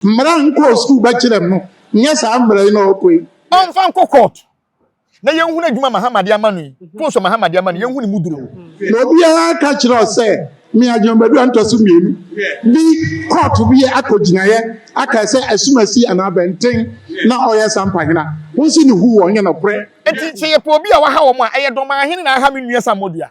Mmara a nkɔɔ sukuu bɛkyerɛ m no, nyɛ saa mmara yi na ɔkɔ yi. Ɔmfa nkɔ court na yɛnhunu adwuma Mahama de ama no yi, post a Mahama de ama no, yɛnhu ne mu duro. Na obiara ka kyerɛ wo sɛ me Agyeman-Badu a ntɔ so mmienu bi kɔɔto bi akɔgyinaeɛ aka sɛ Asumasi anaa Bɛnten na ɔyɛ Sampahene a, wo nso ne hu wɔ nyɛ nɔkorɛ. Enti sɛ yɛpɛ obi a waha wɔn a, ɛyɛ Dɔmahene na aha me nua Sammɔdua.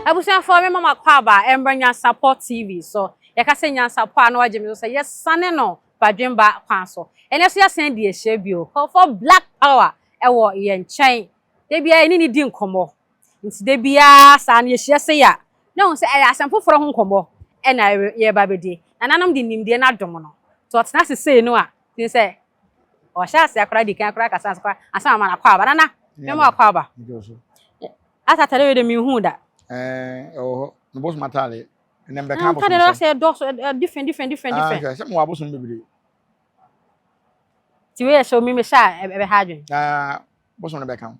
Abusuafoɔ me mama kɔ aba ɛmbrɛ Nyansapɔ TV so. Yɛka sɛ Nyansapɔ a na wagye me so sɛ yɛsane no badwemba kwan so. Ɛnɛ so yɛasan adi ahyia bio. Kɔfoɔ Black Power ɛwɔ yɛn nkyɛn. Da biara yɛne no di nkɔmmɔ. Nti da biara saa no yɛhyia sei a, na wohu sɛ ɛyɛ asɛm foforɔ ho nkɔmmɔ na yɛreba abɛdi. Nananom de nimdeɛ no adom no. Nti ɔtena ase sei no a, tumi sɛ ɔhyɛ aseɛ koraa di kan koraa kasa koraa ansa na wama no akwaaba. Nana, mɛma akwaaba. Asa atade wei de menhuu da. Ɛɛ, ɛwɔ hɔ. Me bosom atade. Ɛnɛ mbɛka abosom sɛm. Atade no sɛ ɛdɔɔso, different different different different. Ah, sɛ mewɔ abosom bebree. Ti wei yɛ hyɛ omi mehyɛ a ɛbɛha adwene. Ah, bosom no bɛka ho.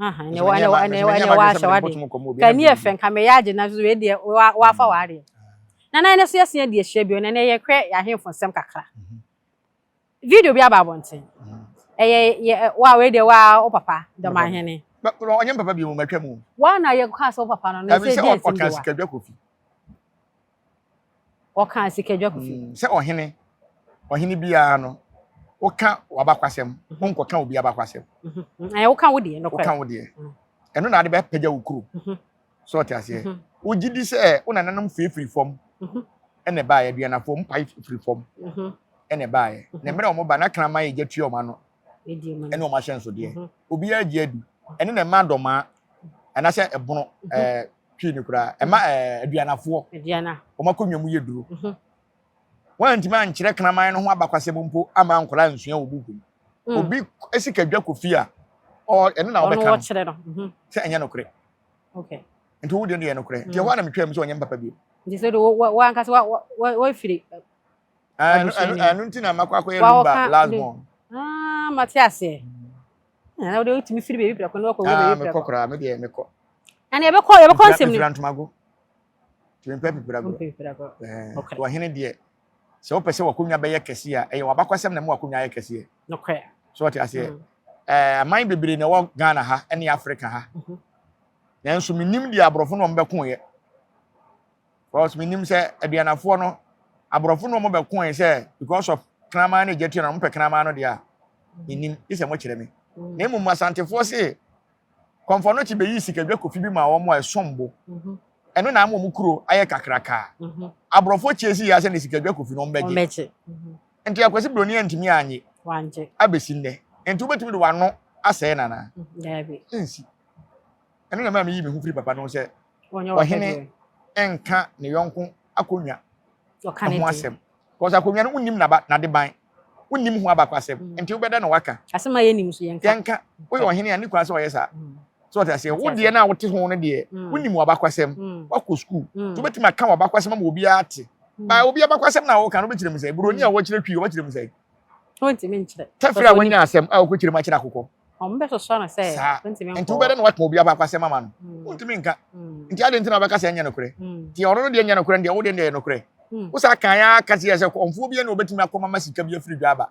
Ɛnɛ wahyɛ w'adeɛ. Ka ani yɛ fɛ nka meyɛ agye nanso wei deɛ wafa w'adeɛ. Nana ɛnɛ so yɛsen adi ahyia bio na ɛnɛ yɛhwɛ yɛahemfo nsɛm kakra. Video bi aba abɔnten. Ɛyɛ yɛ wa wei deɛ wa wo papa Dɔmahene. Ɔnyɛ papa bi mu matwa mu. Wa na yɛ kaa sɛ wo papa no na ɛsɛ deɛ nsɛm bi wa. Ɔka sikadwa kofi. Ɔkaa Sikadwa Kofi. Mm, sɛ ɔhene, ɔhene biara no, woka w'abakwasɛm, mhm. wonkɔka obi abakwasɛm. Mhm. Mm, ɛyɛ woka wo deɛ, nokorɛ. Woka wo deɛ. Mm. Ɛno na ade bɛpagya wo kuro. Mhm. So ɔte aseɛ. Wogye di sɛ wo nananom firifiri fam ɛna ɛbaeɛ, aduanafoɔ mpae firi fam ɛna ɛbaeɛ. Na mmerɛ wɔn ba na kraman yɛ gya tua wɔn ano ɛne wɔn ahyɛnsodeɛ. Obiara gye adi. Ɛno na ɛma dɔmaa anaasɛ ɛbono ɛɛ twi no koraa ɛma ɛɛ aduanafoɔ aduana wɔn akonnwa mu yɛ duro mhm. wɔn antumi ankyerɛ kraman no ho abakwasɛm mpo ama nkwadaa nsua wɔ buku mu mm. obi esi kadwa kofi a ɔ ɛno na ɔbɛka no no mhm. sɛ ɛnyɛ nokorɛ nti wo deɛ no yɛ nokorɛ nti ɛhɔ a na metwaa mu sɛ ɔnyɛ mpapa bio nti sɛ de wankasa wafiri ɛno nti na makɔ akɔyɛ lumba last born ah, mate aseɛ Na wode wotumi firi baabi prɛko na wakɔ wura ah, baabi prɛko. Mekɔ koraa, me deɛ mekɔ. Ɛna yɛbɛkɔ yɛbɛkɔ nsɛm no. Mefira ntomago. Tumi mpɛ pipirago. Pipirago. Eh, ɔhene deɛ sɛ wopɛ sɛ wakonnwa bɛyɛ kɛseɛ a ɛyɛ wabakɔsɛm na mu wakonnwa ayɛ kɛseɛ. Nokorɛ. So wɔte aseɛ. Mm. Eh, aman bebree na ɛwɔ Ghana ha ne Africa ha. Mhm. Nanso menim deɛ aborɔfo no wɔn bɛkoeɛ. Because menim sɛ aduanafoɔ no aborɔfo no wɔn bɛkoe sɛ because of kraman no gya tua na wɔn pɛ kraman no deɛ a menim gye sɛ mokyerɛ me. Mm. Na mmom asantefoɔ se kɔmfɔ no kye bɛyi sikadwa kofi bi ma wɔn a ɛsom bo. Mhm. Ɛno na ama wɔn kuro ayɛ kakrakaa. Mhm. Aborɔfoɔ kyie si yɛ asɛ ne sikadwa kofi no wɔn bɛgye. Wɔbɛgye. Mhm. Nti akwasi buroni antumi anye Wangye. abɛsi nnɛ. Nti wobɛtumi de w'ano asɛe nana? Daabi. Nsi. Ɛno na ɛma meyi me ho firi papa no ho sɛ ɔhene nka ne yɔnko akonnwa ho asɛm. Because akonnwa no wonnim n'aba n'adeban, wonnim ho abakwasɛm, mm. nti wobɛda na waka. Asɛm a yɛnim so yɛnka. Yɛnka. Woyɛ ɔhene a ne kwan sɛ ɔyɛ saa. Mm. So ɔte aseɛ, wo deɛ no a wote ho no deɛ, mm. wonim w'abakwasɛm, woakɔ sukuu, nti wobɛtumi aka w'abakwasɛm ama obiara ate. Ba obi abakwasɛm na woka no wobɛkyerɛ mu sɛ, buroni a wɔkyerɛ twi wɔbɛkyerɛ mu sɛ. Wontumi nkyerɛ. Tɛfrɛ a wanya asɛm a wokɔkyerɛ mu akyerɛ akokɔ. Wɔn bɛsosɔ no sɛ Saa. wontumi Nti nkɔ. wobɛdɛ na woaka obi abakɔsɛm ama no? Mm. Wontumi nka. Mm. Nti adɛn nti na wobɛka sɛ ɛnyɛ nokorɛ? Mm. Nti ɔno no deɛ nyɛ nokorɛ no deɛ wo deɛ no deɛ ɛyɛ nokorɛ. Mm. Wo saa kan ara ka kyerɛ sɛ kɔmfoɔ bi na obɛtumi akɔma ma sika bi afiri dwa aba.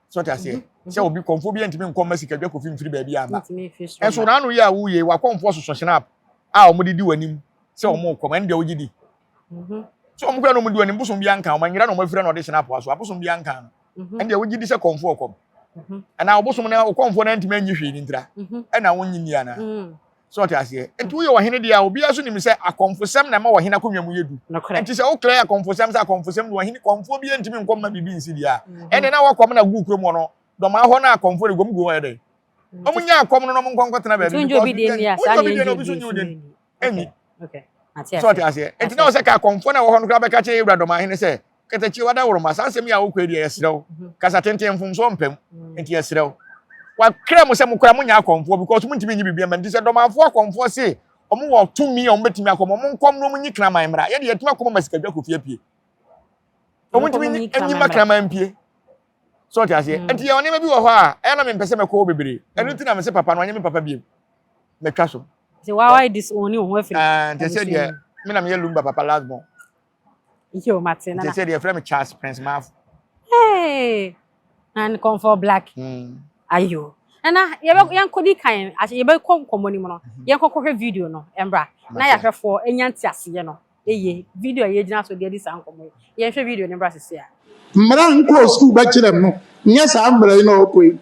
So ɔte aseɛ? Mhm. Sɛ obi kɔmfoɔ bi ntumi nkɔma sika dwa kofi mfiri baabi amba. Wontumi mfiri soro Ɛnso mma. n'ano yɛ a woyɛ wakɔmfoɔ soso hyɛnap a wɔde di w'anim sɛ wɔn rekɔm ɛno deɛ wogye di. Mhm. Sɛ wɔn kura na wɔn di w'anim bosom bi anka wɔn anyera na wɔn afira na wɔde hyɛnap aso abosom bi anka no. Mhm. Ɛndeɛ wogye di sɛ kɔmfoɔ kɔm. Mhm. Anaa ɔbosom no ɔkɔmfoɔ no antumi anyi hwee ne ntira Mhm. ɛna wonnye nni anaa? Mm. So ɔte aseɛ? Nti woyɛ ɔhene deɛ a obiara so nim sɛ akɔmfosɛm na ɛma ɔhene akonnwa mu yɛ du. Nokorɛ. Nti sɛ wokra akɔmfosɛm sɛ akɔmfosɛm de ɔhene kɔmfoɔ bi ntumi nkɔ mma biribi nsi deɛ a Mhm. ɛnde na wakɔm na gu kurom hɔ no dɔmaa hɔ na akɔmfoɔ de guam gu hɔ yɛ dɛn? Wɔn nya akɔm no na wɔn nkɔ nkɔtena Nti baabi wongye because obi deɛ nni a saa wongye na obi deɛ yɛngye na obi obi nso nye wo nso deɛ nni. nni. Okay. Okay. Mate So ɔte aseɛ. aseɛ? Nti Mate na ɔsɛ aseɛ. ka akɔmfoɔ no a ɛwɔ hɔ no koraa bɛka kyerɛ yɛwura dɔmahene sɛ Katakyie wadaworoma saa asɛm yi a wokɔ yi deɛ yɛsrɛ wo Mhm. kasa tenten mfomsoɔ mpam Mm. nti yɛsrɛ wo wakra mu sɛ mo koraa monyɛ akɔmfoɔ because montumi nyi biribi ama nti sɛ dɔmanfoɔ akɔmfoɔ se ɔmo wɔ tumi a ɔmo bɛtumi akɔm ɔmo nkɔm na ɔmo nyi kraman mmra yɛde yɛtumi akɔm ama sikadwa kofi apue Ɔmo ɔmo nkɔm ntumi ɔmo nyi nyi kraman ma mmra. kraman mpue. So ɔte aseɛ? Nti yɛwɔ nneɛma bi wɔ hɔ a ɛyɛ na mempɛ sɛ mɛkɔ hɔ bebree. Ɛno nti na mese papa no ɔnyɛ me papa biom. Matwa so. Nti wa wa disown wo ho afiri Ah, nti sɛ abusua deɛ mu. me na meyɛ Lumba papa last born. Yo, mate Nti nana. sɛ deɛ yɛfrɛ me Charles Prince Marfo. Hey, and comfort black. Ayo. Nana, yɛbɛ yɛnkɔdi kan, ahyɛ yɛbɛkɔ nkɔmmɔ no mu no. Yɛnkɔ kɔhwɛ video no mbra. Na Mate. yɛahwɛfoɔ anya nteaseɛ no. Eye, video a yɛgyina so de adi saa nkɔmmɔ yi. Yɛnhwɛ video no mbra sisi a. Mmara a nkɔɔ sukuu bɛkyerɛ m no, nyɛ saa mmara yi na ɔkɔ yi.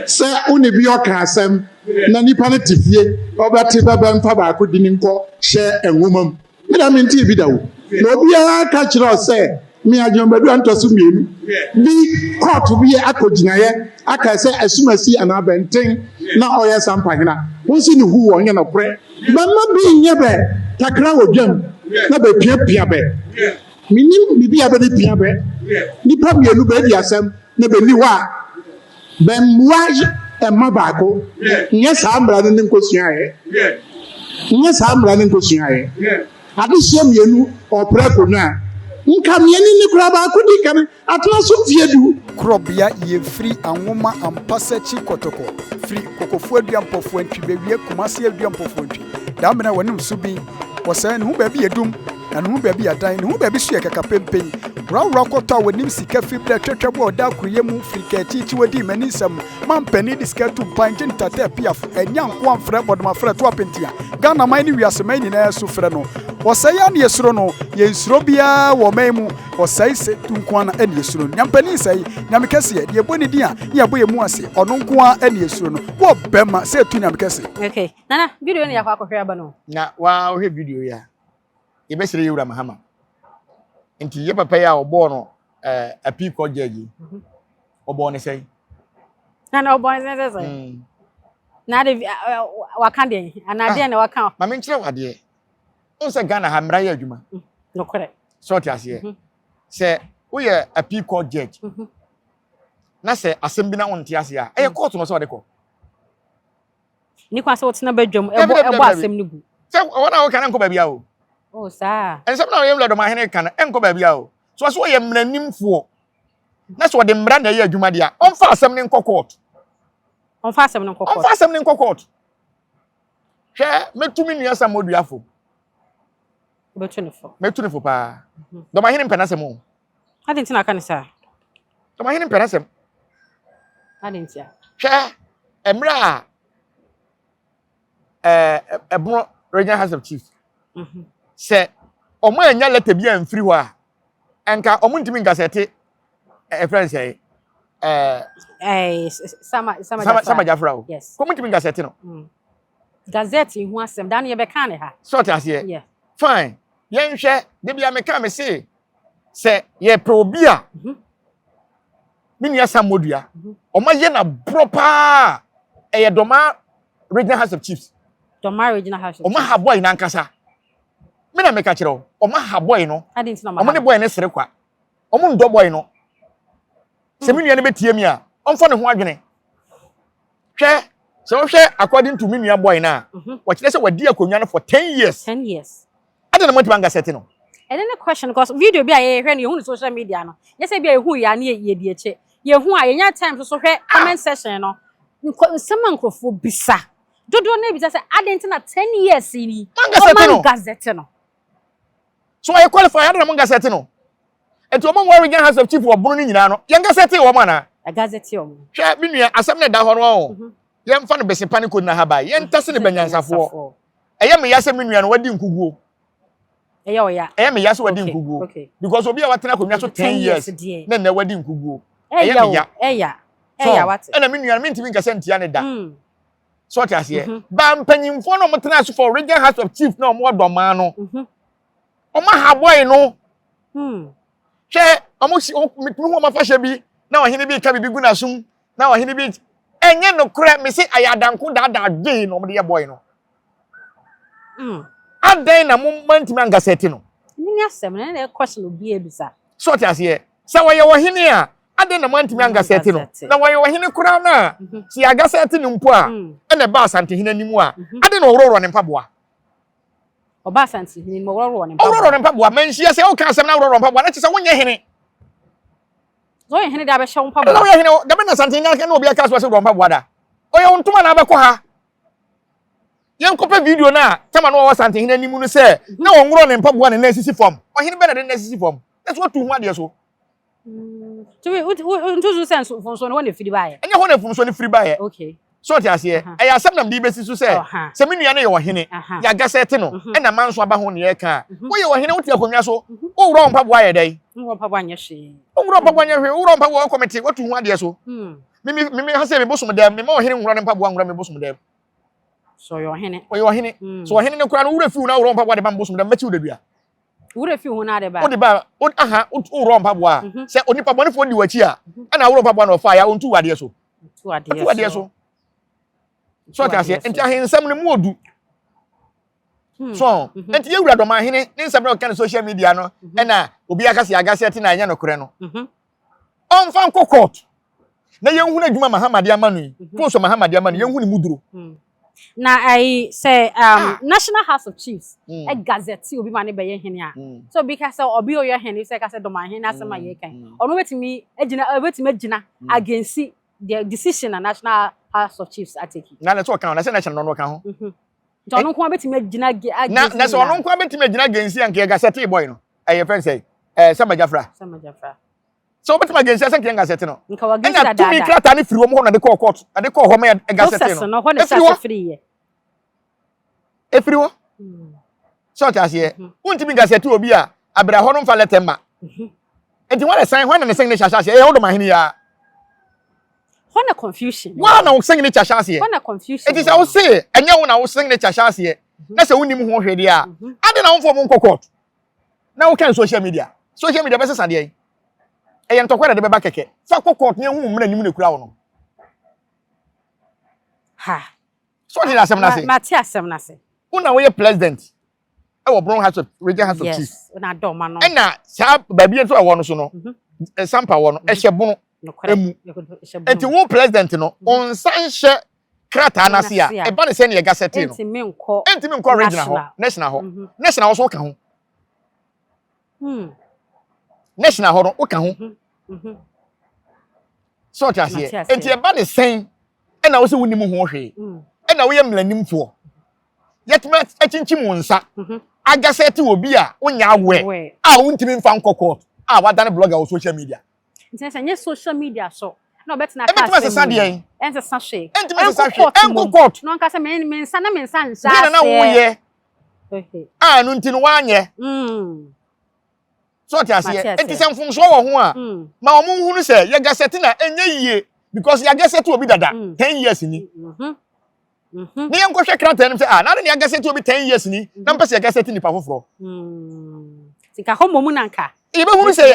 Sɛ wo ne bi ɔka asɛm na nipa no te fie, ɔbɛte bɛbɛ mfa baako di ne nkɔ hyɛ nwoma mu. Me na mentee bi da o. Na obiara ka kyerɛ wo sɛ me Agyeman-Badu a ntɔ so mmienu bi kɔɔto bi akɔgyinaeɛ aka sɛ asumasi anaa bɛnten na ɔyɛ sampahene a, wo nso ne hu wɔ nyɛ nɔkorɛ. Bɛmma bi nyɛ bɛ takra wɔ dwam na bɛpiapia bɛ. Mennim biribi a bɛde pia bɛ. Nnipa mmienu bɛadi asɛm na bɛnni hɔ a, bɛmmoa mma baako. Nyɛ saa mmara no ne nkɔsuaeɛ. Nyɛ saa mmara no nkɔsuaeɛ. Adehyeɛ mmienu ɔɔpere akonnwa a, nka mmieni ne koraa baako di kan atena so mfeɛ du. Korɔbea yɛ firi Anwoma Ampasakyi Kɔtɔkɔ firi Kokofu Adua Mpɔfoantwi bɛwie Kumase Adua Mpɔfoantwi Damena w'anim so bin Wɔsɛe ne ho baabi yɛ dum na ne ho baabi yɛ adan ne ho baabi so yɛ kakapempen Worawora kɔtɔ a wɔnim sika firi berɛ twɛtwɛ bo a ɔda akoroyɛ mu firi kaakyikyi wɔdii m'ani nsɛm Ma mpanin de sika tu mpan gye ntataa piafo Ɛnyɛ ankoa mfrɛ bɔdoma frɛ to apentia Ghana man ne wiase man nyinaa su frɛ no Ɔsɛe ara na yɛsuro no Yɛnsuro biara wɔ ɔman mu Ɔsɛe sɛ tu nko ara na ɛna yɛsuro no Nyampanin sɛe, Nyame kɛseɛ Deɛ yɛbɔ ne din a ne yɛabɔ yɛn mu ase Ɔno nko ara na yɛsuro no Wɔ bɛma sɛ tu Nyame kɛse. Okay, Nana, video no yɛakɔ akɔhwɛ aba no. Na waa wohwɛ video yi a, yɛbɛsrɛ yɛwura Mahama. Nti yɛ papa yi a ɔbɔɔ no ɛɛ appeal court judge yi, ɔbɔɔ ne sɛn? Nana ɔbɔɔ ne sɛn sɛ sɛn? Na ade waka deɛn? Anaa deɛn na waka? Ma menkyerɛ wo adeɛ. Wohu sɛ Ghana ha mmara yɛ adwuma. Nokorɛ. Sɛ ɔte aseɛ. Sɛ woyɛ appeal court judge na sɛ asɛm bi na wonte aseɛ a, ɛyɛ court no sɛ ɔde kɔ. Ni kwan sɛ wotena badwam ɛbɔ ɛbɔ asɛm no gu. Sɛ wɔn a wɔka no nkɔ baabi a o. Oh saa. Nsɛm na ɔyɛ wura dɔmahene ka no nkɔ baabi a o. So ɔsɛ ɔyɛ mmaranimfoɔ na sɛ ɔde mmara na ɛyɛ adwuma deɛ a ɔmfa asɛm no nkɔ court. Ɔmfa asɛm no nkɔ court. Ɔmfa asɛm no nkɔ court. Hwɛ mɛtu me nua Samuel fo. Wobɛtu ne fo. Mɛtu ne fo paa. Dɔmahene mpɛ n'asɛm o. Adɛn nti na aka ne saa? Dɔmahene mpɛ n'asɛm. Adɛn nti a? Hwɛ mmerɛ a ɛɛ ɛbono regional house of chiefs sɛ wɔn anya lɛtɛ bi a mfiri hɔ a nka wɔn ntumi nka sɛ ɛte ɛfrɛ nsɛ ɛɛ ɛɛ sama sama jafra sama jafra o yes wɔn ntumi nka sɛ ɛte no. Gazette ho asɛm daa no yɛbɛka ne ha. Sɛ ɔte aseɛ. Fine yɛnhwɛ debi a meka me se sɛ yɛpɛ obi a me nua Sam Modua ɔma yɛ na borɔ paa ɛyɛ Dɔma Regional House of Chiefs. Dɔma Regional House of Chiefs. Ɔma ha boy nankasa. Me na meka kyerɛ wo ɔma ha boy no. Ɔmo ne boy ne sere kwa. Ɔmo ndɔ boy no. Sɛ me nua no bɛtie mi a ɔmfa ne ho adwene. Hwɛ sɛ wohwɛ according to me nua boy no a wɔkyerɛ sɛ wadi akonnwa no for 10 years. 10 years. Adɛn na moantumi angasɛte no? Ɛno ne question because video bi a yɛhwɛ no yɛhu no social media no nyɛ sɛ bi a yɛhu yɛ a ne yɛdi akyire yɛhu a yɛnya time so so hwɛ comment section no nsɛm a nkurɔfoɔ bisa dodoɔ no bisa sɛ adɛn nti na 10 years yi ɔma ngasɛte no. So ɔyɛ qualify adɛn na mo ngasɛte no? Nti ɔmo wɔ region house of chief wɔ bono no nyinaa no yɛn gasɛte wɔn anaa? Ɛgasɛte wɔn. Hwɛ me nua asɛm na ɛda hɔ no ɔho yɛmfa no besepa ne kodina ha ba yɛntase ne bɛnyansafoɔ. Ɛyɛ me ya sɛ me nua no wadi nkuguo. Ɛyɛ ɔya. Ɛyɛ me ya sɛ wadi nkuguo. Because obi a watena akonnwa so 10 years na nnɛ wadi nkuguo. Ɛyɛ me ya. Ɛya. Ɛya wate. Ɛna me nua no mentumi nkasa ntia ne da. So ɔte aseɛ. Ba mpanyinfoɔ na wɔn tena so for region house of chief na wɔn wɔ dɔmaa no. Wɔn aha boy no. Hwɛ wɔn si wɔn metumi hu wɔn afahyɛ bi na ɔhene bi ka biribi gu n'asom na ɔhene bi ɛnyɛ nokorɛ mese ayɛ adanko daadaa dwee na wɔde yɛ boy no. Mm. Adɛn na mo mma ntumi angasɛte no? Ne ne asɛm no na ɛkɔ so obi ebisa. So ɔte aseɛ sɛ wɔyɛ ɔhene a adɛn na mo antumi angasɛte no? Na wɔyɛ ɔhene koraa no a sɛ yɛagasɛte no mpo a ɛna ɛba Asantehene anim a adɛn na ɔworɔworɔ ne mpaboa? Ɔba Asantehene mu ɔworɔworɔ ne mpaboa. Ɔworɔworɔ ne mpaboa. Manhyia sɛ woka asɛm na worɔworɔ mpaboa na kyerɛ sɛ wonyɛ hene. Sɛ ɔyɛ hene de abɛhyɛ wo mpaboa. Ɛna woyɛ hene dabi na santene na obi aka so sɛ wɔ mpaboa da. Ɔyɛ wo ntoma na abɛkɔ ha. Yɛnkɔpɛ video no a tama no wɔwɔ santehene anim no sɛ na wɔnworɔ ne mpaboa ne nan sisi fam. Ɔhene bɛ na de ne nan sisi fam. Na so watu ho adeɛ so. Nti sɛ mfomsoɔ no hɔ na ɛfiri baeɛ. Ɛnyɛ hɔ na mfomsoɔ no firi baeɛ. Okay. So ɔte aseɛ? Ɛyɛ asɛm na mede bɛsi so sɛ sɛ me nua no yɛ ɔhene, yɛagasɛte no, mhm. ɛna manso aba ho ne yɛka a, mhm. woyɛ ɔhene wote akonnwa so, mhm. woworɔ wo mpaboa yɛ dɛn? Woworɔ mpaboa nyɛ hwee. Woworɔ mpaboa nyɛ hwee, woworɔ mpaboa kɔmete, woatu ho adeɛ so. Hmm. Mimi mimi ha sɛ me bosom dɛm, mema ɔhene nwura ne mpaboa nwura me bosom dɛm. So ɔyɛ ɔhene. Ɔyɛ ɔhene. Hmm. So ɔhene no koraa no wura fiw na worɔ mpaboa de ba me bosom dɛm, mɛkyi wo dadua. Wura fi ho na ade ba. Wode ba, aha, worɔ mpaboa a, sɛ onipa bɔnefoɔ di w'akyi a, ɛna worɔ mpaboa na ɔfa ya, ɔntu adeɛ so. Tu adeɛ so. So ɔte aseɛ nti ahensɛm no mu odu. Hmm. So mhm. nti yɛwura dɔm ahene ne nsɛm na ɔka no social media no mhm. ɛna obi aka sɛ yɛaga sɛ ɛte na ɛnyɛ nokorɛ no. Mhm. Ɔmfa nkɔ court na yɛnhunu adwuma Mahama de ama no yi post Mahama de ama no yɛnhu ne mu duro. Hmm. Na ayi sɛ um, ah. National House of Chiefs mm. ɛ gazette obi ma ne bɛyɛ hene a mm. sɛ obi ka sɛ obi ɔyɛ hene sɛ ka sɛ dɔm ahene asɛm a mm. yɛka mm. ɔno bɛtumi agyina ɔbɛtumi agyina mm. against the decision na National House of Chiefs ateki. Na na sɛ ɔka ho na sɛ national no ɔka ho. Mhm. Nti ɔno nko abɛtumi agyina against. Na na sɛ ɔno nko abɛtumi agyina against anka yɛ gazette boy no ɛyɛ fɛn sɛ ɛɛ sɛ magyafra. Sɛ magyafra. Sɛ wobɛtumi against sɛ nka yɛn gazette no. Ɛna tumi krataa no firi wɔn hɔ na de kɔɔ court na de kɔɔ hɔ ma yɛ gazette no. Efiri hɔ. Efiri hɔ. Hmm. Sɛ ɔte aseɛ mhm. wontumi gazette obi a abira hɔ no mfa lɛtɛ mma. Mhm. Nti wɔn na san wɔn na ne sɛn ne hyɛ aseɛ ɛyɛ wodɔm ahene ya. Hɔ na confusion. Wɔn na wo signature hyɛ aseɛ. Hɔ na confusion. Eti sɛ wo se ɛnyɛ wo na wo signature hyɛ aseɛ mhm. na sɛ wonim ho hwɛ deɛ a ade na womfa wɔn nkɔ court. Na wokan social media. Social media bɛsesa deɛ yi. Ɛyɛ ntɔkwa na de bɛba kɛkɛ. Fa kɔ court na ehu mmara nim na ekura wo no. Ha. So ɔte asɛm n'ase. Mate asɛm n'ase. Wo na woyɛ president ɛwɔ Brong House of Region House of Chiefs. Yes, na dɔm ano. Ɛna saa baabi nso ɛwɔ no so no, mhm. sampa wɔ no, mhm. ɛhyɛ bono emu. Nti wo president no, mhm. ɔnsa nhyɛ krataa n'ase a, ɛba ne sɛ ne yɛ gasɛte no. Ɛntumi nkɔ regional hɔ, national hɔ. National hɔ so woka ho. Hmm. National hɔ no woka ho. Sɛ ɔte aseɛ. Nti ɛba ne sɛn ɛna wo sɛ wonim ho hwee. Hmm. Ɛna woyɛ mmaranimfoɔ. Yɛtumi akyinkyim wo nsa. Mhm. Agasɛte obi a wonya awɛ a wontumi mfa nkɔ court a wadane blogger wɔ social media. Nti sɛ nyɛ social media so na ɔbɛtena aka asɛm sesa deɛ yi. Ɛnsesa hwee. Ɛntumi sesa hwee. Ɛnkɔ court. Na ɔnka sɛ me nsa na me nsa nhyɛ aseɛ. Deɛ na woyɛ a ɛno nti no woanyɛ. Mm. So ɔte aseɛ. Nti sɛ mfomsoɔ wɔ ho a mm. ma wɔn nhunu sɛ yɛ gasɛte na ɛnyɛ yie because yɛ gasɛte obi dada mm. 10 years ni. Mm-hmm. Mm-hmm. Ne yɛn nkɔhwɛ krataa no sɛ ah na ne yɛ gasɛte obi 10 years ni na mpɛ sɛ yɛ gasɛte nipa foforɔ. Nka hɔ mmom na nka. Yɛbɛhunu sɛ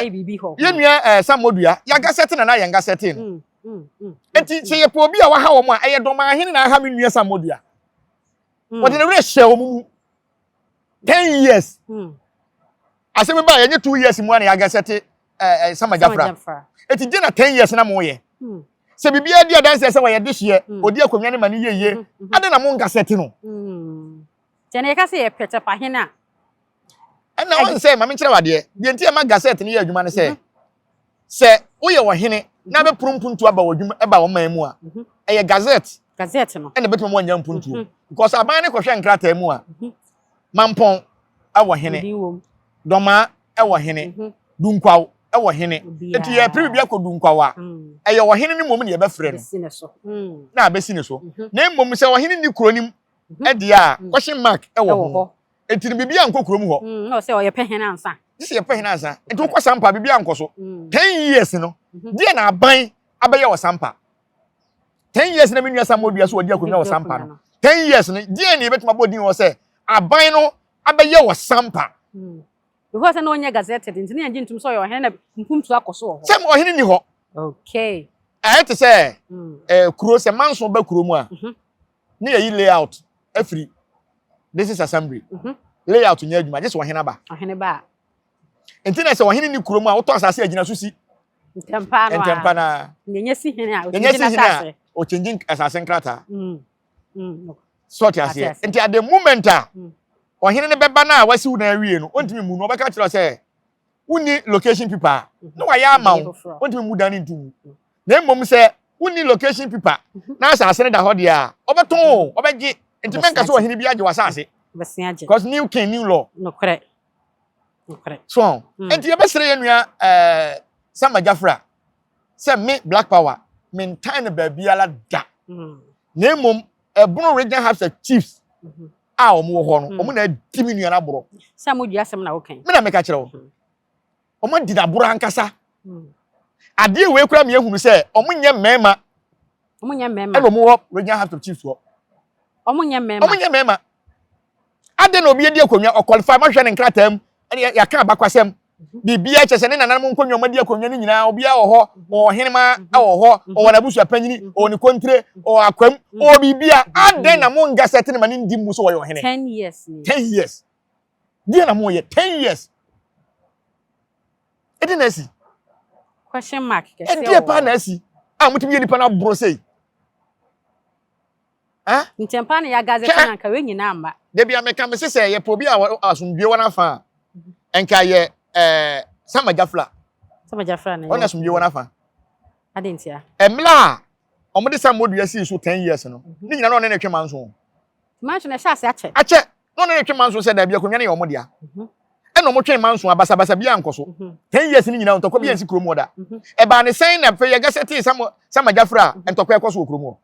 yɛn nua ɛɛ Samodua yɛ gasɛte na na yɛn gasɛte no. Nti sɛ yɛpɛ obi a waha wɔn a ɛyɛ dɔm ahene na aha me nua Samodua. Wɔde ne werɛ hyɛ wɔn mu 10 years. Asɛm ba yɛnyɛ 2 years mu a na yɛagasɛte ɛɛ ɛɛ Sama Jafra. Eti gye na 10 years na mo yɛ. Sɛ biribiara di adanseɛ sɛ wɔyɛ dehyeɛ, odi akonnwa ne ma ne yie yie, ade na mo ngasɛte no. Kyɛ na yɛka sɛ yɛpɛ kyɛpahene a. Ɛna wɔn sɛ maame nkyerɛ wadeɛ deɛ nti ɛma gazette no yɛ adwuma no sɛ sɛ woyɛ ɔhene na bɛporo mpuntuo aba wɔ adwuma ɛba wɔn man mu a ɛyɛ gazette gazette no ɛna bɛtumi wɔn anya mpuntuo because aban ne kɔhwɛ nkrataa mu a mampɔn ɛwɔ hene dɔmaa ɛwɔ hene dunkwaw ɛwɔ hene eti yɛ pere bi akɔ dunkwaw a ɛyɛ ɔhene ne mmom na yɛbɛfrɛ no na abɛsi ne so na mmom sɛ ɔhene ni kuro nim ɛdeɛ a question mark ɛwɔ ho. Enti no biribi ankɔ kurom hɔ. Mm, na ɔsɛ ɔyɛ pɛ hene ansa. Gye sɛ yɛpɛ hene ansa. Nti wokɔ Sampa biribi ankɔ so. 10 years no, deɛ na aban abɛyɛ wɔ Sampa. 10 years na me nua Samuel dua so wɔdi akonnwa wɔ Sampa no. 10 years no, deɛ na yɛbɛtumi abɔ din wɔ sɛ aban no abɛyɛ wɔ Sampa. Because na ɔnyɛ gazetted nti ne yɛn gye ntum sɛ ɔyɛ ɔhene na mpuntu akɔ so wɔ hɔ. Sɛ ɔhene ni hɔ. Okay. Ɛyɛ te sɛ ɛɛ kuro sɛ manso ba kuro mu a. Ne yɛyi layout afiri district assembly. Layout nyɛ adwuma gye sɛ ɔhene aba. Ɔhene ba. Nti na sɛ ɔhene ni kurom a wotɔ asase agyina so si. Ntɛmpa no a. Ntɛmpa na. Nyɛ si hene a ɔkyɛngye asase. Ɔkyɛngye asase nkrataa. Sɛ ɔte aseɛ. Nti at the moment a ɔhene no bɛba no a wasiw na awie no ɔntumi mu no ɔbɛka kyerɛ sɛ Wonni location paper a, na wayɛ ama wo, wontumi mmu dan no nto ngu. Na mmom sɛ wonni location paper na asase no da hɔ deɛ a, ɔbɛtɔn o, ɔbɛgye. Nti mɛnka sɛ ɔhene bi agye w'asase. Because new king, new law. Nokorɛ. Nokorɛ. So, nti yɛbɛsrɛ yɛn nua ɛɛ Sama Jafra sɛ me Black Power mentan no baabiara da. Na mmom ɛbono Regional House of Chiefs a wɔn wɔ hɔ no, wɔn na adi me nua no aborɔ. Sɛ mo dua asɛm na wokan. Me na meka kyerɛ wo. Wɔn adi n'aborɔ ankasa. Adeɛ wei kura mi ehunu sɛ wɔn nyɛ mmarima. Wɔn nyɛ mmarima. Ɛna wɔn wɔ Regional House of Chiefs hɔ. Wɔn nyɛ mmarima. Wɔn nyɛ mmarima. Adɛn na obi adi akonnwa ɔqualify mahwɛ ne nkrataa mu ɛne yɛaka abakwasɛm biribiara kyɛ sɛ ne nananom nkonnwa ɔmadi akonnwa no nyinaa obiara wɔ hɔ ɔwɔ ɔhenema wɔ hɔ ɔwɔ n'abusua panyini ɔwɔ ne kontire ɔwɔ akwam ɔwɔ biribiara adɛn na mo nga sɛ tene ma ne ndi mu sɛ ɔyɛ ɔhene 10 years. 10 years deɛ na mo yɛ 10 years ɛdi na asi. Question mark kɛseɛ. Ɛdeɛ paa na asi a motumi yɛ nipa no aborɔ sei. Ntɛmpa na yɛ gazette na nka wei nyinaa mma. Dabi a meka me se sɛ yɛpɛ obi a asomdwie wɔ n'afa a, nka yɛ ɛɛ Sama Jafla. Sama Jafla na ɔna asomdwie wɔ n'afa. Adi ntia. Mmerɛ a wɔde Sam Modua sii so 10 years no, ne nyinaa na ɔne ne twe manso. Manso na ɛhyɛ ase akyɛ. Akyɛ na ɔne ne twe manso sɛ dabi, akonnwa no yɛ wɔn dea. Ɛna wɔn twe manso a basabasa bi ankɔ so. 10 years ne nyinaa ntɔkwa bi ansi kurom hɔ da. Ɛbaa ne sɛn na afei yɛ gazette Sama Jafra a ntɔkwa ɛkɔ so wɔ kurom hɔ?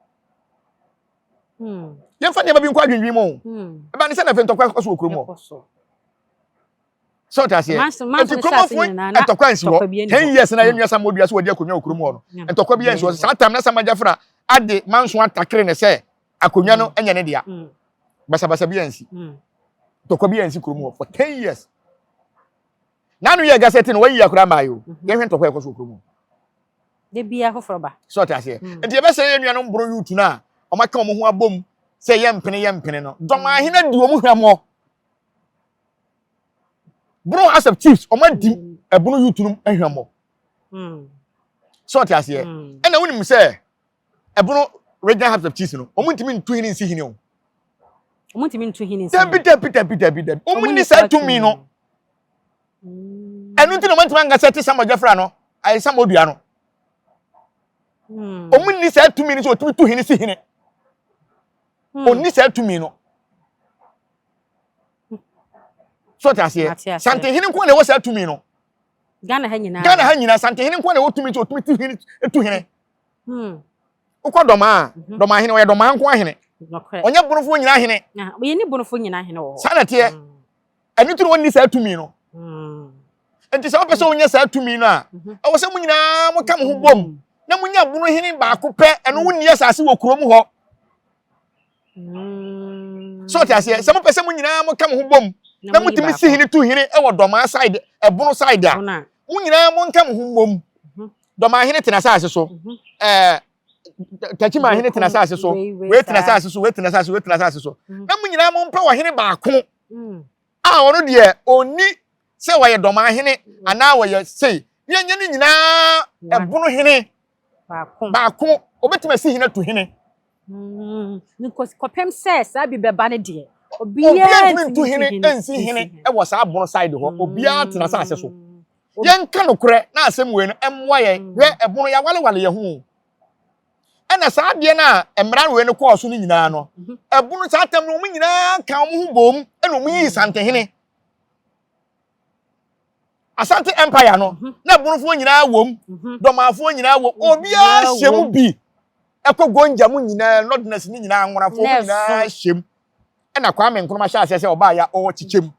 Yɛmfa nneɛma bi nkɔ adwendwen mu o. Ɛba ne sɛ na afei ntɔkwa ɛkɔ so wɔ kurom hɔ sɛ ɔte aseɛ. Nti kuromɔfoɔ ntɔkwa nsi hɔ 10 years na yɛnua Sama Odua sɛ wɔde akonnwa wɔ kurom hɔ no, ntɔkwa bi ansi hɔ. Saa tam na Sama Jafra ade manso atakere ne sɛ akonnwa no nyɛ ne dea, basabasa bi ansi, ntɔkwa bi ansi kurom hɔ for 10 years. N'ano yɛ gazette no wɔyi akora maa yi o, yɛhwɛ ntɔkwa ɛkɔ so wɔ kurom hɔ. De bia foforɔ ba. Sɛ ɔte aseɛ, nti yɛbɛsɛ yɛn nuanom boro youth no a wɔn aka wɔn ho abom sɛ yɛ mpene yɛ mpene no, dɔmahene di wɔn hwɛmɔ. Bono House of Chiefs wɔn adi ɛbono youth no hwɛmɔ. Sɛ ɔte aseɛ, ɛna wonim sɛ ɛbono Regional House of Chiefs no, wɔn ntumi ntu hene nsi hene o. Wɔn ntumi ntu hene nsi. Dabi, dabi, dabi, dabi, dabi, wɔn ni saa tumi no. Ɛno nti na wɔn ntumi ankasa te Samuel Jeffra no ayɛ Samuel Dua no. Wɔn ni saa tumi no sɛ wɔtumi tu hene si hene. Wɔn ni saa tumi no. So ɔte aseɛ, Santehene nko na ɛwɔ saa tumi no. Ghana ha nyinaa. Ghana ha nyinaa, Santehene nko na ɛwɔ tumi sɛ ɔtumi tu hene tu hene. Wokɔ Dɔmaa a, Dɔmaa hene ɔyɛ Dɔmaa nko ahene, ɔnyɛ Bonofoɔ nyinaa hene. Yɛ ne Bonofoɔ nyinaa hene wɔ hɔ. Saa na teɛ. Ɛno nti na wɔnni saa tumi no. Nti sɛ wopɛ sɛ wonya saa tumi no a, ɛwɔ sɛ mo nyinaa moka mo ho bom na monya bono hene baako pɛ. Ɛno wonni asase wɔ kurom hɔ. So ɔte aseɛ, sɛ mopɛ sɛ mo nyinaa moka mo ho bom na motumi si hene tu hene wɔ Dɔmaa side, ɛbono side a, mo nyinaa monka mo ho bom. Dɔmaa hene tena asase so, Takyima hene tena asase so, wei tena asase so, wei tena asase so, wei tena asase so, na mo nyinaa mompɛ wɔ hene baako a ɔno deɛ ɔnni sɛ wɔyɛ Dɔmaa hene anaa wɔyɛ sei, yɛnyɛ ne nyinaa ɛbono hene baako, obɛtumi asi hene tu hene. Kɔpem sɛ saa bi bɛba no deɛ, obiara ntumi ntu hene nsi hene wɔ saa bono side hɔ. Obiara tena asase so. Yɛnka nokorɛ na asɛm wei no ɛmmoa yɛn. Hwɛ, ɛbono yɛawalewale yɛn ho, ɛna saa adeɛ no a mmara wei no kɔɔ so no nyinaa no, ɛbono saa tam no wɔn nyinaa ka wɔn ho bom ɛna wɔn yii Santehene. Asante Empire no na ɛbonofoɔ nyinaa wom, Dɔmaafoɔ nyinaa wom, obiara hyɛ mu bi. Ɛkɔ Gonja mu nyinaa, Northerners ne nyinaa, Anwonafoɔ mu nyinaa hyɛ mu. Ɛna Kwame Nkrumah hyɛ aseɛ sɛ ɔbaa ya ɔwɔ kyekyɛ mu.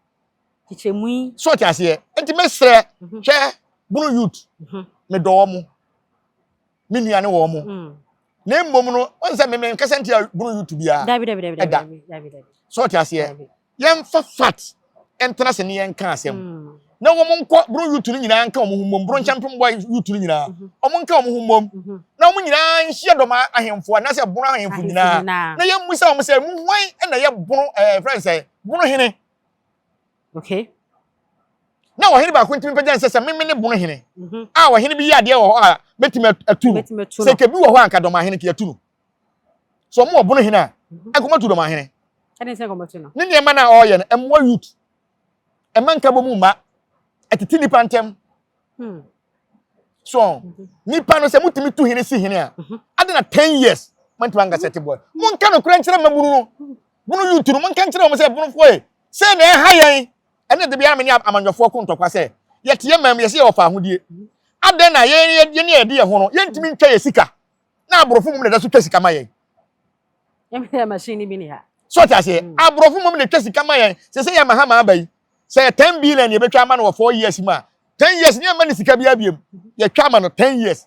Kyekyɛ mu yi. So ɔte aseɛ, nti mesrɛ, hwɛ, Bono youth, medɔ wɔn, me nua ne wɔn mo. Na mmom no wɔn sɛ meme nkasa ntia Bono youth biara ɛda. So ɔte aseɛ, yɛmfa fat ntena se ne yɛnka asɛm na wɔn nkɔ Bono youth no nyinaa nka wɔn ho mmom. Bono nkyɛnpem bɔ youth no nyinaa, wɔn nka wɔn ho mmom na wɔn nyinaa nhyia dɔm ahemfo anaasɛ Bono ahemfo nyinaa na yɛn mu sɛ wɔn sɛ mu hwan na yɛ Bono fɛn sɛ Bono hene. Na ɔhene baako ntumi mpagya nsɛ sɛ meme ne Bono hene a ɔhene bi yɛ adeɛ wɔ hɔ a mɛtumi atu no. Sɛ kebi wɔ hɔ a nka dɔm ahene ka yɛtu no so. Ɔmo wɔ Bono hene a nkɔmɔ tu dɔm ahene ne nneɛma no a ɔreyɛ no ɛmmoa youth, ɛma nka bɔ mu mma. Ɛtete nipa ntɛm. So nipa no sɛ motumi tu hene si hene a, ade na 10 years moantumi anka sɛ te boɔ. Monka nokorɛ nkyerɛ mmabunu no, Bono youth no, monka nkyerɛ wɔn sɛ Bonofoɔ e, sei na ɛha yɛn. Ɛne de biara me ne amanyɔfoɔ ko ntɔkwa sɛ yɛte yɛn man mu, yɛsɛ yɛwɔ faahodie. Adɛn na yɛn yɛn ne yɛde yɛn ho no, yɛntumi ntwa yɛ sika na aborɔfo mmom na ɛda so twa sika ma yɛn? Yɛn machine bi ni ha. So ɔte aseɛ? Aborɔfo mmom na ɛtwa sika ma yɛn. Sɛ sɛ yɛ Mahama aba yi, sɛ yɛ 10 billion yɛbɛtwa ama no wɔ 4 years mu a, 10 years ne yɛmma ne sika biara biom. Yɛtwa ama no 10 years.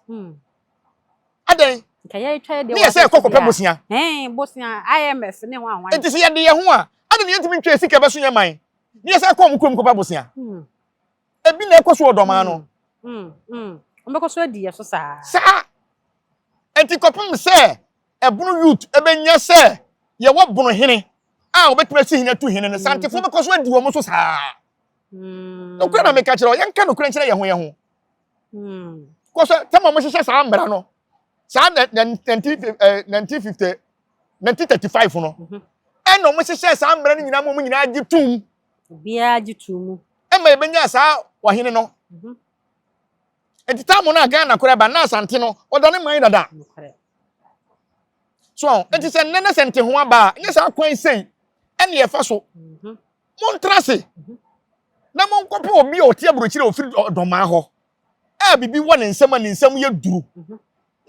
Adɛn? Nka yɛtwa yɛ deɛ. Ne yɛ sɛ yɛkɔ kɔpɛ bosea. Ɛn bosea, IMF ne ho ahwan. Nti sɛ yɛde yɛn ho a, adɛn na yɛntumi ntwa yɛ sika bɛso yɛn man? Ne yɛ sɛ ɛkɔ ɔmo kurom kɔpɛ bosea. Ebi na ɛkɔ so wɔ dɔmaa no. Wɔbɛkɔ so adi yɛ so saa. Saa. Nti kɔpem sɛ Ɛbono youth ɛbɛnya sɛ yɛwɔ Bono hene a wɔbɛtumi asi hene atu hene no, Santefoɔ bɛkɔ so adi wɔn so saa. Nokorɛ na meka kyerɛ wo, yɛnka nokorɛ nkyerɛ yɛn ho yɛn ho. Kɔ so sɛ ma wɔhyehyɛ saa mmara no, saa 1950, 1935 no, ɛna wɔhyehyɛ saa mmara no nyinaa ma wɔn nyinaa gye tom. Obiara gye tom mu. Ɛma yɛbɛnya saa ɔhene no. Nti taamu no a Ghana koraa ba na Asante no, ɔda ne man dada. So nti sɛ nnɛ na sɛ nte ho aba a, nyɛ saa kwan sei ɛne ɛfa so. Montra ase na monkɔpɛ obi a ɔte aburokyire a ɔfiri dɔmaa hɔ a biribi wɔ ne nsam a ne nsam yɛ duru.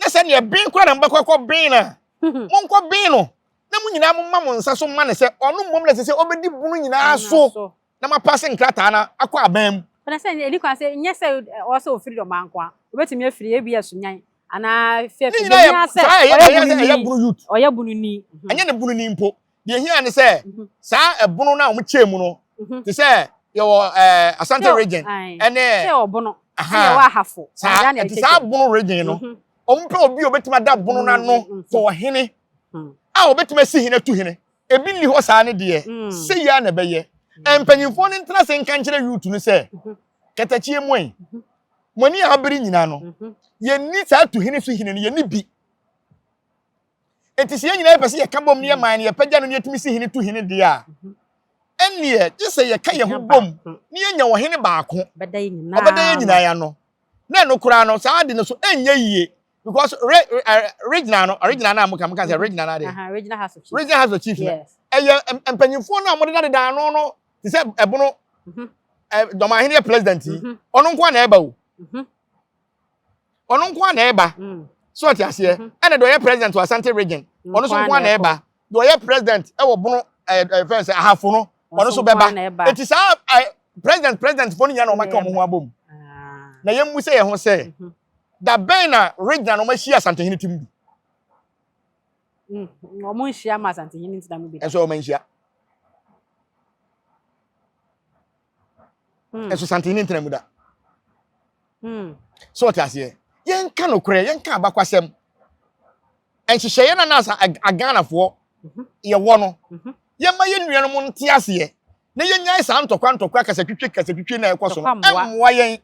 Na sɛ neɛ ben koraa na mobɛkɔ akɔ ben no a, monkɔ ben no na mo nyinaa momma mo nsa so ma no sɛ ɔno mmom na ɛsɛ sɛ ɔbɛdi bunu nyinaa so na moapase nkrataa no akɔ aban mu. Na sɛ ɛni kwan sɛ nyɛ sɛ ɔwɔ sɛ ɔfiri dɔmaa nko a, ɔbɛtumi afiri ebi Asunyan anaa fɛ Ne nyinaa yɛ saa, ɛyɛ ɛyɛ sɛ ɛyɛ Bono youth. Ɔyɛ Bono ni. Ɛnyɛ ne Bono ni mpo. Deɛ ehia ne sɛ saa ɛbono no a wɔn kyɛɛ mu no te sɛ yɛwɔ ɛɛ Asante Region ɛne sɛ ɔbono ɛne ɛwɔ Ahafo. Saa ɛte saa Bono Region no, wɔn pɛ obi a obetumi ada bono n'ano sɛ ɔhene a obetumi asi hene atu hene. Ebi nni hɔ saa ne deɛ, sɛ yia na ɛbɛyɛ. Mpanyinfoɔ no ntena se nka nkyerɛ youth no sɛ katakyie mu yi, mo ani a abere nyinaa no, yɛnni saa tu hene so hene no, yɛnni bi. Enti sɛ yɛn nyinaa yɛpɛ sɛ yɛka bom ne yɛ man no, yɛpɛgya no ne yɛtumi si hene tu hene deɛ a, ɛnneɛ gye sɛ yɛka yɛn ho bom ne yɛnya ɔhene baako ɔbɛda yɛn nyinaa ano. Na ɛno koraa no, saa ade no so ɛnyɛ yie because re, re, regional no, regional no a moka sɛ regional no adeɛ, Regional House of Chiefs, Regional House of Chiefs no, ɛyɛ mpanyinfoɔ no a wɔdeda deda ano no te sɛ ɛbono dɔmahene yɛ president yi, ɔno nko a na ɛba o, ɔno nko a na ɛba. So ɔte aseɛ? Ɛna deɛ ɔyɛ president wɔ Asante Region, ɔno nso nko a na ɛba. Deɛ ɔyɛ president ɛwɔ Bono ɛɛ ɛɛ fɛn sɛ Ahafo no, ɔno nso bɛba. Eti saa ɛɛ president fo no nyinaa na wɔn aka wɔn ho abom. Na yɛn mu sɛ yɛn ho sɛ da bɛn na region na wɔn ahyia Asantehene ti mu bi? Wɔn nhyia ma Asantehene ntina mu bi. Ɛnso wɔn nhyia. Ɛnso Santehene ntena mu da. So ɔte aseɛ? Yɛnka nokorɛ, yɛnka abakwasɛm. Nhyehyɛeɛ no anaasɛ Aghanafoɔ yɛwɔ no, yɛma yɛn nuanom nte aseɛ na yɛnyae saa ntɔkwa ntɔkwa, kasatwitwe kasatwitwe na ɛkɔ so no. Ɛmmoa yɛn.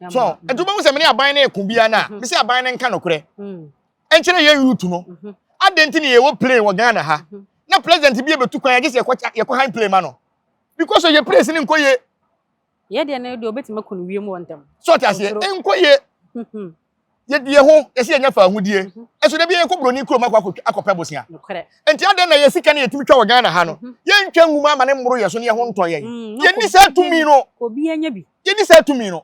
So nti wobɛhu sɛ mene aban no ɛko biara no a, mesɛ aban no nka nokorɛ ɛnkyerɛ yɛn youth no. Adɛn nti ne yɛwɔ plane wɔ Ghana ha na president bi ɛbɛtu kwan agye sɛ yɛkɔ han plane ma no because ɔyɛ place no nkɔ yie? Yɛ deɛ no deɛ, obɛtumi akɔ no wiem wɔ ntɛm. So ɔte aseɛ? Nkɔ yie. Yɛdi yɛn ho yɛsɛ yɛnya fa ahodie, ɛso da bi yɛkɔ buroni kurom akɔ akɔpɛ bosea. Nti adɛn na yɛ sika no yɛtumi twa wɔ Ghana ha no, yɛntwa nwuma ama ne mmoro yɛ so ne yɛ ho ntɔ yɛn? Yɛnni saa tumi no. Yɛnni saa tumi no.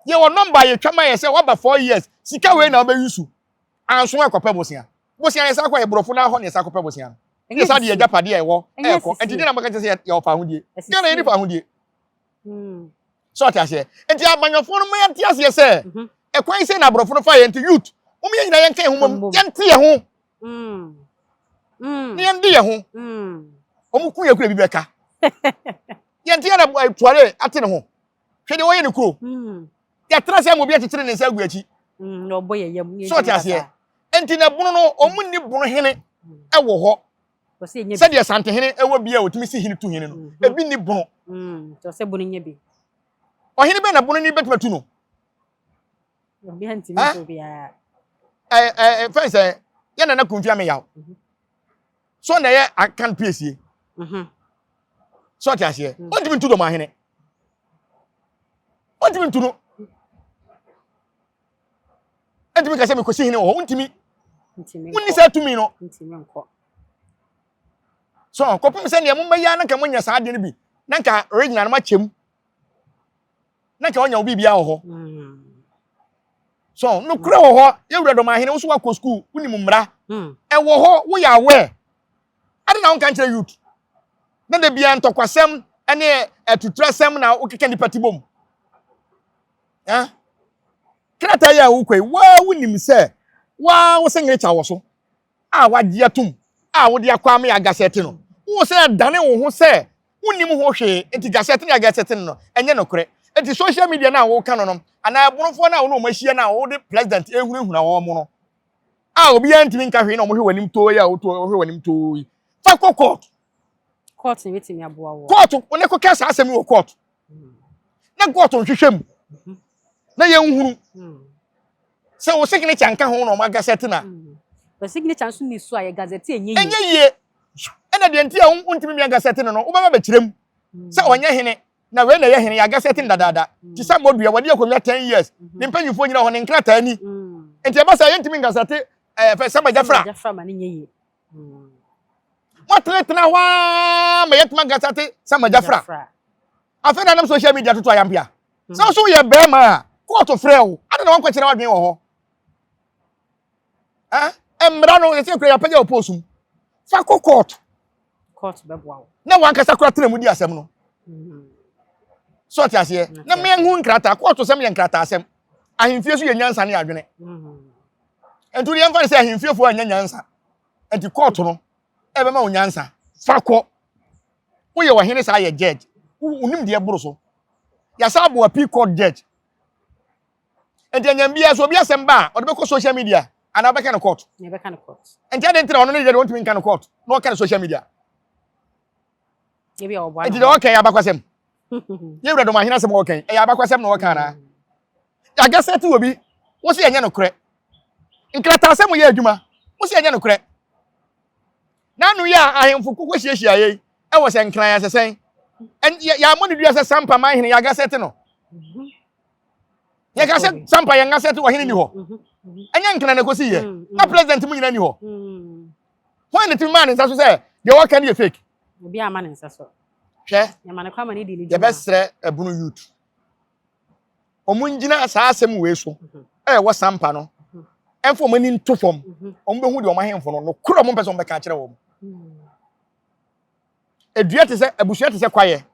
Yɛwɔ nɔmba a yɛtwa ma yɛ sɛ waba 4 years, sika wei na wobɛyi so anso akɔpɛ bosea. Bosea yɛ saa kɔ yɛ borɔfo no ahɔ ne yɛ saa kɔpɛ bosea no ne yɛ saa de yɛ agyapadeɛ a ɛwɔ ɛɛkɔ. Nti deɛ na mɔka kyerɛ sɛ yɛwɔ fa ahodie Ghana, yɛni fa ahodie. So ɔte aseɛ? Nti amanyɔfoɔ no mo yɛnte aseɛ sɛ ɛkwan sɛ na aborɔfo no fa yɛn. Nti youth mo yɛn nyinaa yɛnka yɛn ho mom, yɛnte yɛn ho ne yɛnde yɛn ho. Wɔn ku yɛ kura bi bɛka yɛnte yɛn na tuare ate ne ho. Hwɛ deɛ wɔyɛ ne kuro, yɛtena sɛ mo bi akyekyere ne nsa agu akyi. So ɔte aseɛ? Nti na Bono no, wɔn nni Bono hene ɛwɔ hɔ sɛdeɛ Santehene ɛwɔ bi a wɔtumi si hene tu hene no. Ebi ni Bono. Ɔhene bɛn na Bono ni bɛtumi atu no? Ɛɛ ɛɛ fɛn sɛ yɛn nana Kumfi Ameyaw so na ɛyɛ Akan piesie. So ɔte aseɛ? Ɔntumi ntu dɔmahene. Ɔntumi ntu no. Ɛntumi nka sɛ mekɔsi hene wɔ hɔ. Wontumi. Wonni saa tumi no. So kɔpem sɛ nea mommɛyɛ na nka moanya saa adeɛ no bi na nka regional no makyɛm na nka wanya wo biribiara wɔ hɔ. So nokorɛ wɔ hɔ yɛwura dɔmahene wo so wakɔ sukuu wonim mmara ɛwɔ hɔ woyɛ aware Ade na wonka nkyerɛ youth. Na da biara ntɔkwasɛm ne atuturasɛm na wokeka nipa ti bom. Eh? Krataa yi a wokɔ yi, waa wonim sɛ waa wo signature wɔ so a wagye atom a wode akɔ ame agasɛte no. Wo sɛ dane wo ho sɛ wonnim ho hwee nti gasɛte ne agasɛte no no ɛnyɛ nokorɛ. Nti social media no a woka no no anaa ɛbonofoɔ no a wo ne wɔn ahyia no a wode president ehunahuna wɔn no a obiara ntumi nka hwee na wɔhwɛ w'anim too yi a woto wɔhwɛ w'anim too yi fa kɔ court. Court na ebetumi aboa wɔ. Court wo ne kɔka saa asɛm yi wɔ court na court nhwehwɛ mu na yɛnhunu sɛ wo signature nka ho na wɔn agasɛte na. But signature nso ni so a yɛ gazette ɛnyɛ yie. Ɛnyɛ yie ɛna deɛ nti a wontumi mmea gazette no no wobɛba bɛkyerɛ mu sɛ ɔnyɛ hene na wei na ɛyɛ hene yɛagasɛte no dadaada te sɛ mmɔdua wɔde akonnwa 10 years ne mpanyinfoɔ nyina hɔ ne nkrataa ni nti ɛba sɛ yɛntumi ngasɛte ɛɛ fɛ sɛ magyafra moatenatena hɔ ara ma yɛntumi agasɛte sɛ magyafra afei na nam social media toto ayampea sɛ wo so woyɛ bɛrima a kɔɔto frɛ wo ade na wankɔkyerɛ w'adwene wɔ hɔ Eh, mmara no yɛsɛ kura yɛapagya wɔ post mu. Fa kɔ court. Court bɛboa wo. Na wankasa kura tena mu di asɛm no. So ɔte aseɛ. Na mehu nkrataa court sɛm yɛ nkrataa asɛm. Ahemfie so yɛ nyansa ne adwene. Nti deɛ mfa ne sɛ ahemfiefoɔ anyɛ nyansa. Nti court no ɛbɛma wo nyansa. Fa kɔ. Woyɛ ɔhene saa yɛ judge. Wonim deɛ boro so. Yɛasa aboa P court judge. Nti anyam biara so obi asɛm ba a ɔde bɛkɔ social media anaa ɔbɛka no court. Yɛbɛka no court. Nti adɛn nti na ɔno ne deɛ deɛ ɔntumi nka no court na ɔka no social media. Ebi a ɔboa Nti deɛ ɔka yɛ abakwasɛm. Yɛwura dɔm ahene asɛm a ɔka yi ɛyɛ abakwasɛm na ɔka anaa? Yɛagɛsɛ te obi wo se ɛnyɛ nokorɛ. Nkrataasɛm yɛ adwuma wo se ɛnyɛ nokorɛ. N'ano yi a ahemfo koko hyiahyia yɛ yi ɛwɔ sɛ nkran asɛsɛn. Yɛammɔ ne dua sɛ sampa man hene yɛagasɛ te no. Yɛka sɛ sampa yɛn asɛ te ɔhene ni hɔ. Ɛnyɛ nkran na ɛkɔsi yɛ. Na president mu nyina ni hɔ. Hwan na tumi maa ne nsa so sɛ deɛ wɔka no yɛ fake? Obi ama ne nsa so. Hwɛ. Yɛma ne kwan ma ne di ne dwuma. Yɛbɛsrɛ ɛbono youth. Wɔn ngyina saa asɛm wei so ɛwɔ sampa no. Ɛmfa wɔn ani nto fam. Wɔn bɛhu deɛ wɔn ahemfo no nokorɛ wɔn mpɛ sɛ wɔn bɛka akyerɛ wɔn. Edua te sɛ abusua te sɛ kwaeɛ.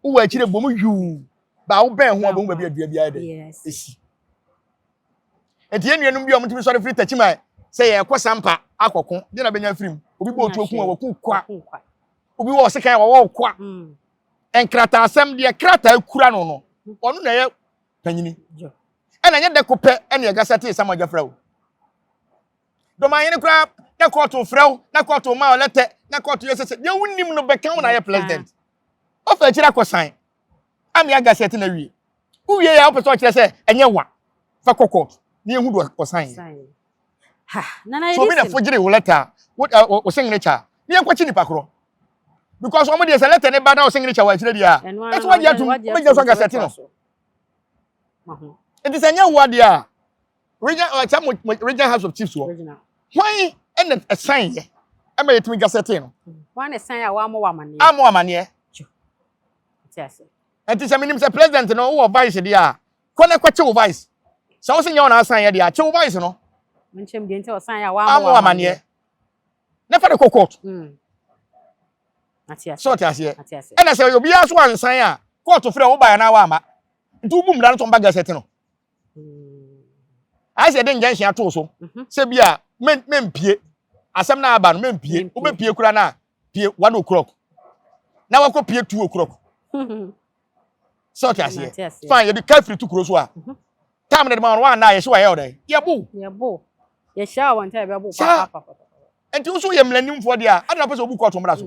Wowɔ akyire bɔ mu yuu. Baa wobɛn ho a bɛhu baabi a dua biara dɛ esi. Nti yɛn nuanom bi a wɔtumi sɔre firi Takyiman sɛ yɛrekɔ Sampa akɔko, deɛ na bɛnya afiri mu. Obi bɔ otuo kun a wɔku kwa. Obi wɔ ɔsekan a wɔwɔ kwa. Nkrataasɛm deɛ krataa kura no no, ɔno na ɛyɛ panyini. Ɛna nyɛ dɛ ko pɛ ɛna ɛgasa tee Samuel Gyafra o. Dɔmahene koraa na kɔɔto frɛ wo, na kɔɔto ma ɔlɛtɛ, na kɔɔto yɛ sɛsɛ. Deɛ wonim no bɛka wo na ayɛ president. Ɔfa akyiri akɔsan. Ame agasɛte na wie. Wowie yɛ a wopɛ sɛ ɔkyerɛ sɛ ɛnyɛ wa. Fa kɔ court na yɛhu deɛ ɔsan yɛ. So obi na fogyere wo lɛtɛ a, wo signature a, na yɛnkɔkye nipa korɔ. Because wɔn deɛ sɛ lɛtɛ ne ba na wo signature wɔ akyire deɛ a, ɛsɛ wagye atum, wobɛgyina so agasɛte no. Nti sɛ ɛnyɛ wo adeɛ a, region ɔkyɛ mo mo region house of chiefs wɔ hwan ɛna ɛsan yɛ ɛma yɛtumi gasɛte no. Hwan na ɛsan a wɔamɔ wɔ amaneɛ. Amɔ amaneɛ. Nti sɛ menim sɛ president no wowɔ vice deɛ a kɔ na kɔkye wo vice sɛ wo sɛ nyɛ wo na asan yɛ deɛ a kye wo vice no. Nkyɛm deɛ nti ɔsan yɛ a wɔamɔ wɔ amaneɛ. Na fa de kɔ court. Sɛ ɔte aseɛ. Ɛna sɛ obiara so ansan a court frɛ wo baeɛ na woama nti wobu mmara no so ɔmba gasɛte no. Ayɛ sɛ yɛde injunction ato so sɛ bi a mempie asɛm no aba no mempie wobɛpie kura no a pie 1 o'clock na wakɔ pie 2 o'clock sɛ ɔte aseɛ fine yɛde ka firi to kuro so a time no de ma wɔn anna yɛhyɛ wɔayɛ ɔdɛn yɛbo yɛbo yɛhyɛ a wɔn nkyɛn yɛbɛbo saa nti nso yɛ mmeranimfoɔ deɛ a adana pɛ sɛ obu kɔɔto mmara so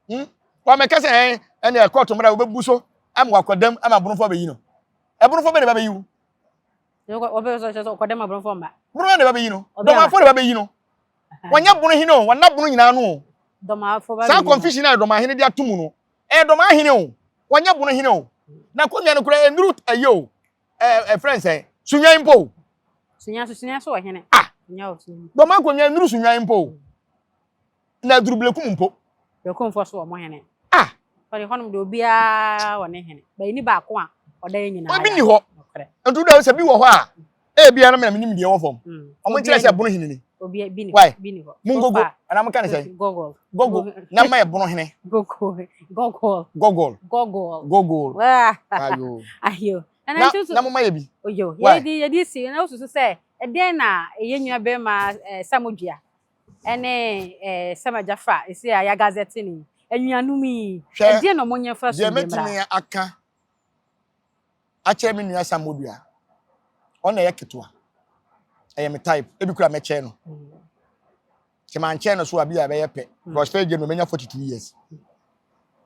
hmm wɔamɛka sɛ ɛn ɛne kɔɔto mmara wobɛbu so ama wakɔdam ama aborofoɔ abɛyi no ɛborofoɔ bɛ na ɛbɛyi wo ɔkɔdam aborɔfoɔ mma boro na ɛbɛyi no dɔmanfoɔ na ɛbɛyi no wɔnyɛ bono hene o wɔnna bono nyinaa no o. Saa confusion a Dɔmahene de ato mu no, ɛyɛ Dɔmahene o, wɔnyɛ Bono hene o. Na akonnwa no koraa ɛnnuru ɛyɛ o, ɛɛ ɛfrɛ nsɛn, Sunyani mpo o. Sunyani so Sunyani so wɔ hene. Ah! Dɔma akonnwa ɛnnuru Sunyani mpo o. Na aduru Blekum mpo. Blekumfoɔ so wɔ mo hene. Ah! Ɔde hɔnom de obiara wɔ ne hene. Bɛyi ni baako a ɔda yɛn nyinaa. Obi ni hɔ. Nti wode sɛ bi wɔ hɔ a, ebia na me na menim deɛ ɛwɔ fam. Ɔmo nkyerɛ sɛ bono hene ni. Obi bi ni Why? bi ni hɔ. Mungogo. Anaa mo ka ne sɛn? Gogol. Gogo. Na ma yɛ bono hene. Gogo. Gogol. Gogol. Gogol. Gogol. Ayo. Ayo. Na na mo ma yɛ bi. Oyo. Yɛdi yɛdi si na osusu sɛ ɛdeɛn na ɛyɛ nua bɛrima Samodua ɛne eh, Sama Jafra ɛsi a yɛagazɛte no yi anuanom yi Hwɛ, ɛdeɛn na ɔmo nyɛ mfa deɛ asomdwe mmra? mɛtumi aka akyerɛ me nua Sam Odua, ɔno na ɛyɛ ketewa, ɛyɛ me type, ebi kura mɛkyɛn no. Sɛ mankyɛn no so a bi a ɛbɛyɛ pɛ, because first January mɛnya 42 years.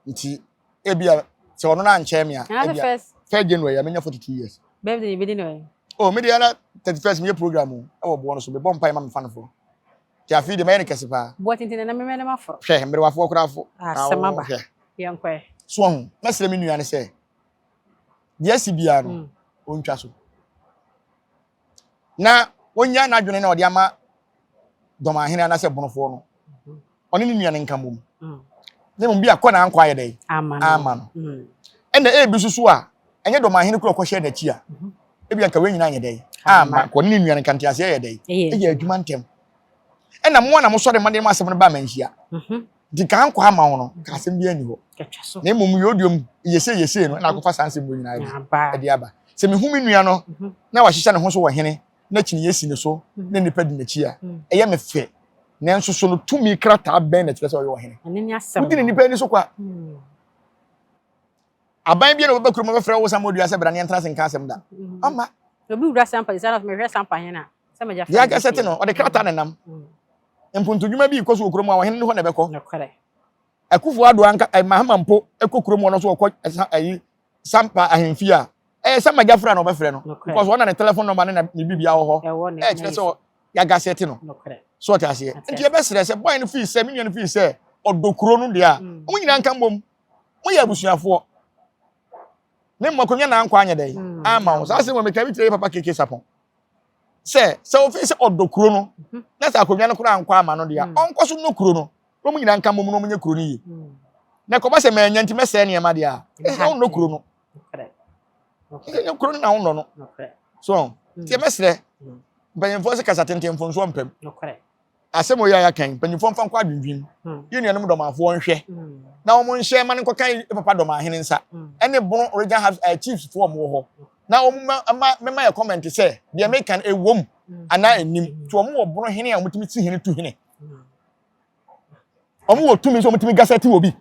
Nti ebi a sɛ ɔno na ankyɛn me a, Anaasɛ ebi a first first January a mɛnya 42 years. birthday no ebedi no ɛ? Oh, me deɛ na 31st meyɛ program o, ɛwɔ boɔ no so, mebɔ mpaeɛ ma me fanfoɔ. Nti afei deɛ mɛyɛ no kɛse paa. Boɔ tenten na mɛmɛ no maforo. Hwɛ, mmerewafoɔ koraa fo. Asɛm aba. Hwɛ. Yɛnkɔ ɛ. So ɔho, mɛsrɛ me nua no sɛ, deɛ asi biara no, ɔntwa so. Na ɔnya n'adwene na ɔde ama dɔmahene anaasɛ bonofoɔ no. Ɔne ne nua no nka mmom. Na mmom bi akɔ na ankɔ ayɛ dɛn? Ama no. Ɛna ebi nso so a, ɛnyɛ dɔmahene kura ɔkɔhyɛ n'akyi a, ebi anka wei nyinaa nyɛ dɛn? Ama. Kɔ ne ne nua no nka nteaseɛ yɛ dɛn? Ɛyɛ adwuma ntɛm. Ɛna mo a na mosɔre ma de mo asɛm no ba manhyia. Nti ka ankɔ ama wo no, ka asɛm biara nni hɔ. Na mmom yɛ yɛsei yɛsei no, ɛna akɔfa saa nsɛm wɔ nyinaa ɛde aba. Sɛ mehu me nua no na wahyehyɛ ne ho so wɔ hene na kyiniiɛ si ne so na nnipa di n'akyi a, ɛyɛ me fɛ. Nanso so no tumi krataa bɛn na ɛkyerɛ sɛ ɔyɛ ɔhene? Wodi ne nnipa ani so kwa. Aban bi na ɔbɛba kurom bɛfrɛ wo Samuel sɛ bra ne yɛntena ase nka asɛm da. Ɔmma. Obi wura sampa sɛ na mehwɛ sampa hene a sɛ magya Deɛ ankasa te no, ɔde krataa na ɛnam. Mpuntudwuma bi rekɔ so wɔ kurom a ɔhene no hɔ na ɛbɛkɔ. Akufo Addo anka eh, Mahama mpo kɔ kurom hɔ no so ɔkɔ ayi Sampa ahemfie a ɛyɛ Sama Jafra na ɔbɛfrɛ no because ɔna ne telephone number ne na ne biribi wɔ hɔ ɛkyerɛ sɛ yɛagasɛte no so ɔte aseɛ nti yɛbɛsrɛ sɛ boy no fii sɛ me nua no fii sɛ ɔdɔ kuro no deɛ a wɔn nyinaa nka mbom moyɛ abusuafoɔ ne mmɔ akonnwa na ankɔ anyɛ dɛn ama wo saa asɛm wɔ meka bi kyerɛ yɛ papa keke sapɔn sɛ sɛ ofii sɛ ɔdɔ kuro no na sɛ akonnwa no koraa ankɔ ama no deɛ a ɔnkɔ so nnɔ kuro no na wɔn nyinaa nka mmom na wɔnyɛ kuro no yie na ɛkɔba sɛ manya nti mɛsɛe nneɛma deɛ a ɛsɛ sɛ wonnɔ kuro no ɛnyɛ kuro no na wonnɔ no so nti mɛsrɛ mpanyinfoɔ sɛ kasa tenten mfonsoɔ mpam asɛm oyɛ a yɛaka yi mpanyinfoɔ mfa nkɔ adwendwen yɛn nuanom dɔmafoɔ nhwɛ na wɔn nhyɛ ma no nkɔka papa dɔmahene nsa ɛne bono region house eh, chiefs foɔ wɔn wɔ hɔ na wɔn ma ma mɛma yɛ comment sɛ deɛ meka no ɛwom anaa ɛnim nti wɔn wɔ bono hene a wɔtumi si hene tu hene wɔn wɔ tumi sɛ wɔn tumi gasɛti wɔ bi.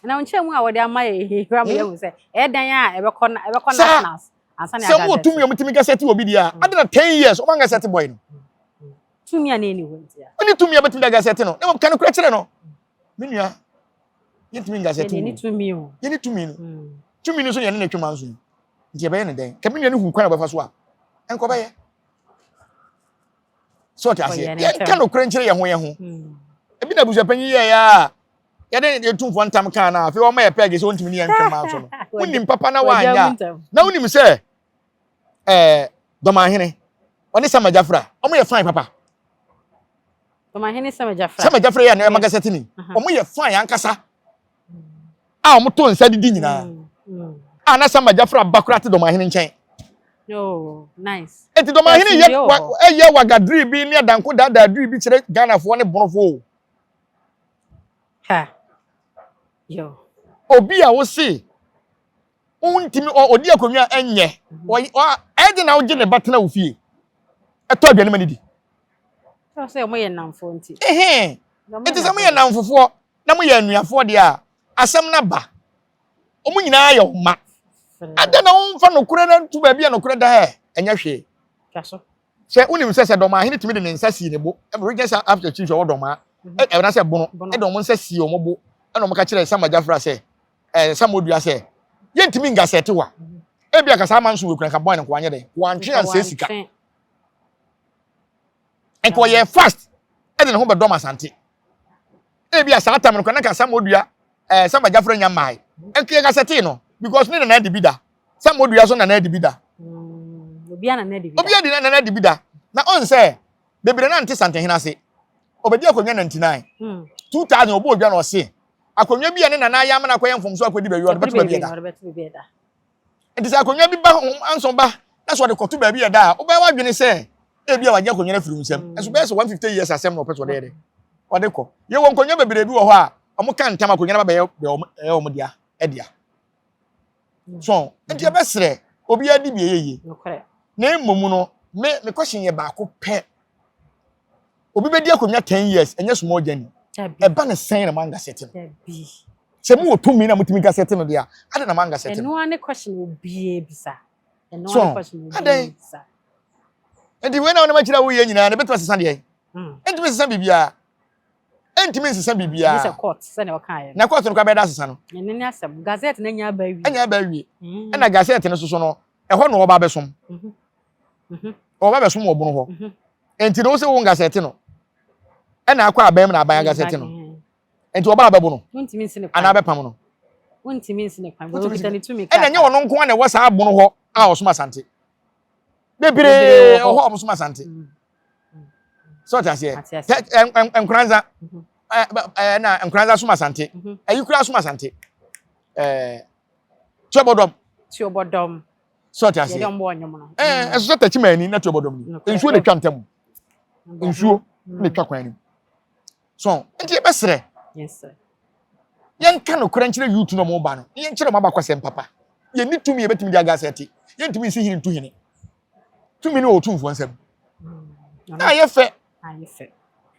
Na nkyɛn mu a wɔde ama yɛ ehura mu yɛ hu sɛ ɛyɛ dan a ɛbɛkɔ ɛbɛkɔ nationals ansa na sɛ wɔn wɔ tumi a wɔn tumi gasɛti wɔ bi deɛ a adi na 10 years wɔn angasɛti boy no. Tumi a na ɛni hɔ nti a. Wɔn ni tumi a bɛtumi da gasɛti no na wɔn kan kura kyerɛ no me nua yɛntumi ngasɛti wo. Yɛn ni tumi o. Yɛn ni tumi no tumi no nso yɛn ne na twema nso yi nti yɛbɛyɛ ne dɛn kɛmi nua no hu kwan a wɔbɛfa so a nkɔbɛyɛ. Sɛ ɔte aseɛ yɛnka nokorɛ nkyerɛ yɛn ho yɛn ho hmm. Ebi na abusuapanyin yɛ yɛ a yɛde yɛn tumfoɔ ntam kaa na afei wɔn yɛ pɛɛge sɛ wɔntumi ne yɛn ntwam maa so no wonim papa na wanyɛ a na wonim sɛ ɛɛ dɔmahene ɔne sama jafra wɔn yɛ fine papa. Dɔmahene sama jafra sama jafra yɛ anayɛ magasa tini wɔn yɛ fine ankasa a wɔto nsa didi nyinaa a na Sama Jafra ba koraa te Dɔmahene nkyɛn. Oh, nice. Eti Dɔmahene yɛ ɛyɛ wagadiri bi ne adanko daadaa diri bi kyerɛ Ghanafoɔ ne Bonofoɔ o. Ha. Yo. Obi a wose wontumi ɔdi akonnwa a ɛnyɛ ɛde na wogye ne ba tena wo fie ɛtɔ aduane ma ne di. Sɛ wɔyɛ nnamfoɔ nti. Ɛhɛn. Nti sɛ moyɛ nnamfofoɔ na moyɛ anuafoɔ deɛ a, asɛm no aba. Wɔn nyinaa yɛ wo mma. Adɛn na womfa nokorɛ no nto baabi a nokorɛ da ɛ? Ɛnyɛ hwee. Sɛ wonim sɛ sɛ dɔmahene tumi de ne nsa sii ne bo, region sɛ after chief ɛwɔ dɔmaa, ɛna sɛ bono, ɛde wɔn nsa sii wɔn bo, ɛna wɔn ka kyerɛ Sama Jafra sɛ, ɛɛ Sama Odua sɛ, yɛntumi ngasɛte wa. Ebi akasa ama nso wɔ kura nka bɔn no nko anyɛ dɛ, wantwe ansɛ sika. Nka ɔyɛ fast ɛde ne ho bɛdɔm Asante. Ebi a saa tam no kora na nka Samodua ɛɛ Samba Gyafra nya mmae. Nka yɛ gasɛtee no because ne nana adi bi da. Samodua so nana adi bi da. Obi nana adi bi da. Obi adi nana adi bi da. Na ɔn sɛ bebree na nte Santehene ase. Obedi akonnwa 99. 2000 ɔbɔ odwa na ɔse akonnwa bi a ne nana ayɛ ama no akɔyɛ mfomso akɔdi baabi ɔde bɛto baabi ɛda. Nti sɛ akonnwa bi ba ho anso ba na sɛ ɔde kɔto baabi ɛda a wobɛyɛ w'adwene sɛ ebi a wagye akonnwa no afiri wo nsam. Nso bɛyɛ sɛ 150 years asɛm na ɔpɛ sɛ ɔde yɛ dɛ ɔde kɔ. Yɛwɔ nkonnwa bebree bi wɔ hɔ a wɔn ka ntam akonnwa no ba bɛyɛ ɛyɛ wɔn dea ɛdea. So nti yɛbɛsrɛ obiara di bi ɛyɛ yie. Na mmom no me me question yɛ baako pɛ. Obi bɛdi akonnwa 10 years ɛnyɛ small journey. Ɛba ne sɛn na mo angasɛte no? Sɛ mo wɔ tumi na motumi gasɛte no deɛ a, adɛn na mo angasɛte no? Ɛno ara ne question obiara bisa. Ɛno So ara ne question obiara adɛn? bisa. Nti wei na wɔnam akyire a woyɛ nyinaa no ebɛtumi asesa deɛ? Ɛntumi nsesa biribiara. Ɛntumi nsesa Gye sɛ biribiara. court sɛnea ɔkaeɛ no. Na court no koraa bɛyɛ dɛ asesa no. Ɛno ne asɛm. Gazette no anya aba awie. Anya aba awie. Ɛna gazette no soso no, ɛhɔ na wɔba abɛsom. Wɔba abɛsom wɔ bono hɔ. Nti no wo sɛ wo ngasɛte no. Ɛna akɔ aban mu na aban agasɛte no. Nti ɔba abɛbo no. Anaa abɛpam no. Ɛna ɛnyɛ ɔno nko na ɛwɔ saa bono hɔ a ɔsom Asante. Bebree wɔ hɔ a wɔsom Asante. Sɛ ɔte aseɛ. Nkoranza ɛna Nkoranza som Asante. Ayi koraa som Asante. Tuabɔdɔm. Tuabɔdɔm. Sɛ ɔte aseɛ. Ɛɛ ɛso sɛ tɛkyi maa ani na tuabɔdɔm ni. Nsuo na etwa ntam. Nsuo na etwa kwan nim. So nti yɛbɛsrɛ. Yɛnka nokorɛ nkyerɛ youth no ɔmo ba no. Na yɛnkyerɛ ɔmo abakɔsɛm papa. Yɛnni tumi yɛbɛtumi de aga asɛte. Yɛntumi nsi hene ntu hene. Tumi no wɔ otumfoɔ nsam. Na ayɛ fɛ. Ayɛ fɛ.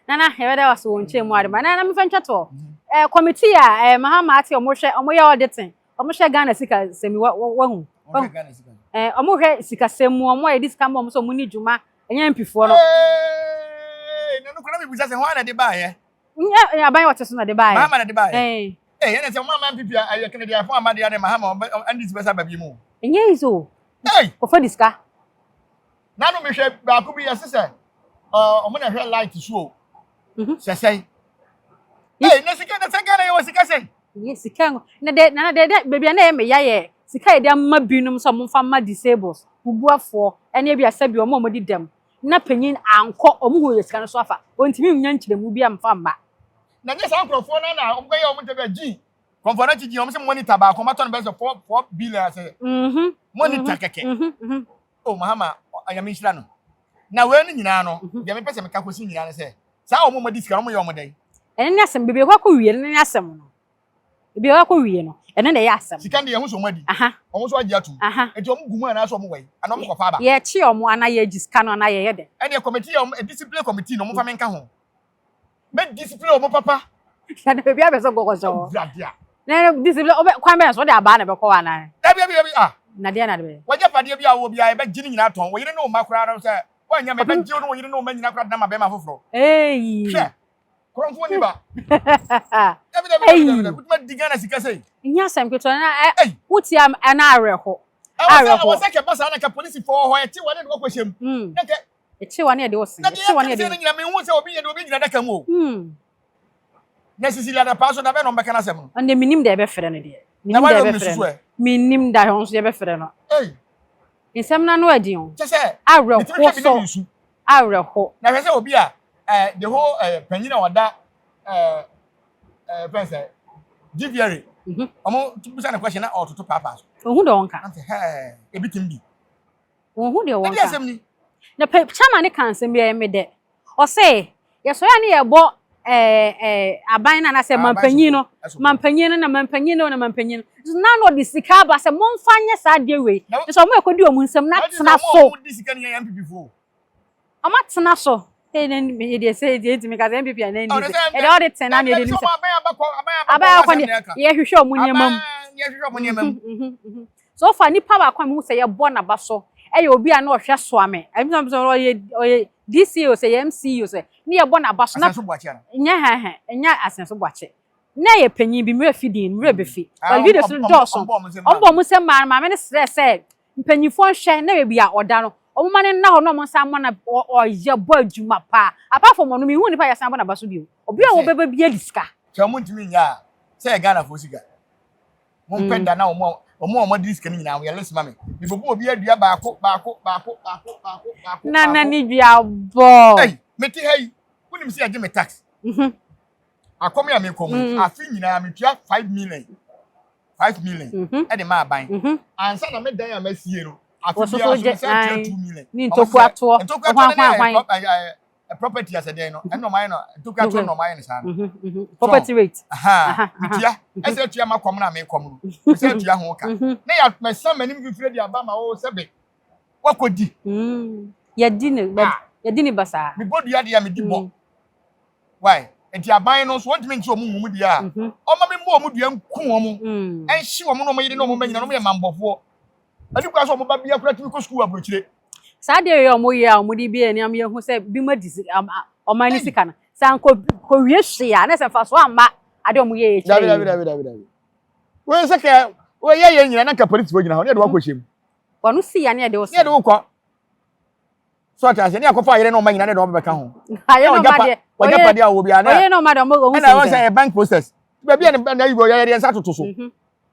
Nana, yɛbɛda wase wɔ nkyɛn mu adema. Nana, mefa ntwa toɔ. Eh, committee a eh, Mahama ate ɔmo hwɛ, ɔmo yɛ auditing, ɔmo hwɛ Ghana sika sɛm yi, wahu. Eh, ɔmo hwɛ sika sɛm mu, ɔmo a yɛde sika ma ɔmo sɛ ɔmo ni dwuma, ɛnyɛ mpifoɔ no. Hey, na no kora mebisa sɛ hwan na de baayɛ? Nyɛ aban wɔte so na de baayɛ. Mahama na de baayɛ. Eh. Eh, yɛn sɛ ɔmo ama MPP ayɛ kene deɛ afɔ ama deɛ ne Mahama NDC bɛsa ba bi mu. Ɛnyɛ yi so. Hey. Kɔfa di sika. Nanu mehwɛ baako bi yɛse sɛ ɔmo na ɛhwɛ light so o. Mhm. Sɛ sɛn. Ee na sika na sɛ Ghana yɛ wɔ sika sɛn. Yɛ sika ngo na de na de de baabi a na ɛyɛ me ya yɛ sika yɛde ama binom sɛ ɔmo nfa mma disables bubuafoɔ ɛne ebi asɛ bi ɔmo a ɔmo di dɛm na panyin ankɔ ɔmo hu yɛ sika no so afa ontumi nya nkyerɛmu bi amfa mma. Na nyɛ saa nkorɔfoɔ no na ɔmo kɔyɛ ɔmo ntɛm bɛ gyi kɔnfɔ na kyigyi ɔmo sɛ monitor baako ɔmo atɔ no bɛ sɛ 4 billion asɛ monitor kɛkɛ. Oh Mahama Nyame nhyira no. Na wei no nyinaa no, deɛ mepɛ sɛ meka kɔsi nyinaa ne sɛ, saa wɔn a wɔdi sika no, wɔyɛ wɔn dɛn? Ɛno ne asɛm, baabi a ɛkɔ akɔwie no ne asɛm no. Baabi a ɛkɔ akɔwie no, ɛno na ɛyɛ asɛm. Sika no deɛ yɛhu sɛ wɔn adi, wɔn nso agye atum. Nti wɔn gu mu anaasɛ wɔn wɔ he? Anaa wɔn kɔfa aba? Yɛkye wɔn anaa yɛgye sika no anaa yɛyɛ dɛn? Ɛnneɛ committee a wɔn, discipline committee no, wɔmfa me nka ho. Mɛ discipline wɔn papa. Na baabi a bɛ sɛ kɔkɔ sɛ hɔ. Awurade a. Na discipline ɔbɛ kwan bɛn so ɔde abaa na ɛbɛkɔ hɔ anaa? Dabi dabi dabi ah. Na deɛ na de bɛyɛ. W'agyapadeɛ bi a wowɔ biara yɛbɛgye ne nyinaa tɔn. Wo yere ne wo mma koraa no sɛ woanyɛ ma yɛbɛgye wo ne wo yere ne wo mma nyinaa koraa de no ama bɛrima foforɔ. Eii. Hwɛ korɔmfoɔ ni ba. Dabi dabi dabi dabi dabi wotumi adi Ghana sika sei. Nyɛ asɛm ketewa na ɛ wotie a na awerɛho. Ɛwɔ sɛ ɛwɔ sɛ kɛba saa na nka polisifoɔ wɔ hɔ yɛkye wɔn ne de wɔkɔ hyɛ mu. Na nka Ɛkye wa ne yɛde wo se. Na deɛ Ɛkye wa ne yɛka yɛde sɛ no nyina menhu sɛ obi yɛde obi gyina adaka mu o. Hmm. Na Cecilia Dapaah so da bɛn na ɔmbɛka n'asɛm no? Ɔno deɛ mennim deɛ yɛbɛfrɛ no deɛ. Na Mennim deɛ wayɛ omi yɛbɛfrɛ susu no. ɛ? Mennim da ɔno nso yɛbɛfrɛ no. Ei. Nsɛm no ano ɛden o. Kyɛ sɛ Awerɛho metumi hwɛ bi na so. mensu. Awerɛho. Na hwɛ sɛ obi a eh, the whole eh, panyin a ɔda eh, eh, fɛn sɛ GVRA ɔmo bisa no question na ɔtoto paapaa so. Ohu deɛ ɔnka. Na sɛ hɛɛ ebi tim bi. Wɔn ho deɛ wɔn Ɛdeɛ ka. asɛm ni. Na pɛ chairman ne ka nsɛm bi ɛyɛ me dɛ. Ɔse yɛsɔre a ne yɛbɔ ɛɛ ɛɛ aban no anaasɛ mampanyin no mampanyin no na mampanyin no na mampanyin no. Nso na na ɔde sika aba sɛ momfa nyɛ saa adeɛ wei. Nso wɔn ɛkɔdi wɔn nsam na atena so. Wɔn di sika no yɛ NPP foɔ. Wɔn atena so. Ee na yɛ deɛ sɛ deɛ ntumi ka sɛ NPP anaa NDC. Ɛdeɛ ɔde tena na yɛde nim sɛ. Aban akɔ deɛ yɛhwehwɛ wɔn nneɛma mu. Yɛhwehwɛ wɔn nneɛma mu. So far nipa baako a mehu sɛ yɛbɔ n'aba so yɛ obi a na ɔhwɛ Soame. Ɛmi sɛ sɛ ɔyɛ ɔyɛ DCA o sɛ yɛ MC o sɛ ne yɛbɔ n'aba so na Asenso Boakye ana? nyɛ hɛhɛ nyɛ Asenso Boakye. Na yɛ panyin bi mmerɛ fi din mmerɛ bɛfi. Ah, But ɔmo videos no ɔmo dɔɔso. ɔmo bɔ ɔmo nsam Ɔmo maa bɔ ɔmo nsam maa no maame no srɛ sɛ mpanyinfoɔ nhwɛ na baabi a ɔda no ɔmo ma no nna hɔ na ɔmo nsan mmɔ na ɔyɛ bɔ adwuma paa. Apart from ɔno menhuu nipa a yɛsan bɔ n'aba so bio. Obi a Sɛ wɔbɛba biara di sika. Sɛ wɔn ntumi nyɛ a, sɛ yɛ Ghanafoɔ sika. Mompɛ da na wɔn a wɔn a wɔadi sika no nyinaa wɔyɛ list ma me. Mebɛbɔ obi adua baako baako baako baako baako baako Nana baako. ne dua bɔ. Ei, mete ha yi, wonim sɛ yɛgye me tax. Akɔm yi a mekɔ mu yi, afe nyinaa metua 5 million, 5 million ɛde ma aban. Ansa na me dan a masie no, afe Wɔsoso biara so gye mesan tua 2 million. Ne Ɔmo ntokua sɛ toɔ. ntokua Hwan toɔ no hwan ne hwan. Property asɛdeɛ no, ɛna ɔmo ayɛ no ntokua toɔ na ɔmo ayɛ no saa no. Property rate. Aha, Aha. metua ɛsɛ atua ma kɔm na mekɔm no, mesɛ atua ho ka. Na yɛ mɛsa m'anim fifire de aba ma wo sɛ be wakɔdi. Yɛdi ne Ah. yɛdi ne basaa. Mebɔ dua deɛ a medi bɔ. Why? Nti aban no nso wɔntumi nkyɛ ɔmo ngu mu deɛ a, ɔma me mmɔ ɔmo dua nku wɔn, ɛnhye wɔn na ɔmo yere na ɔmo mma nyinaa na ɔmo yɛ mambɔfoɔ. Ɛne kura sɛ ɔmo ba bia kura tumi kɔ sukuu aburokyire. Saa deɛ yɛ ɔmo yɛ a ɔmo de bi yɛ nneɛma yɛhu sɛ bi mo adi ɔman ne sika no. Sɛ anko kɔwie hwee a na sɛ mfa so amma ade ɔmo yɛ yɛ Dabi. kyerɛ Dabi. yi. Dabi, dabi, dabi. Wɔyɛ sɛ kɛ wɔyɛ yɛn nyinaa na nka polisifoɔ gyina hɔ ne yɛde wakɔ hyɛm. Wɔno si ya ne yɛde wo Ne yɛde wokɔ. So ɔte aseɛ ne akɔfa ayere na ɔma nyinaa ne de ɔmo bɛka ho. Ayɛ no ɔma deɛ Wɔgya padeɛ a wɔwɔ biara na ɔyɛ no ɔma deɛ ɔmo ɔmo ɛna wɔn sɛ ɛyɛ bank process. Baabi a ne na yi wɔ yɛde yɛn nsa toto so.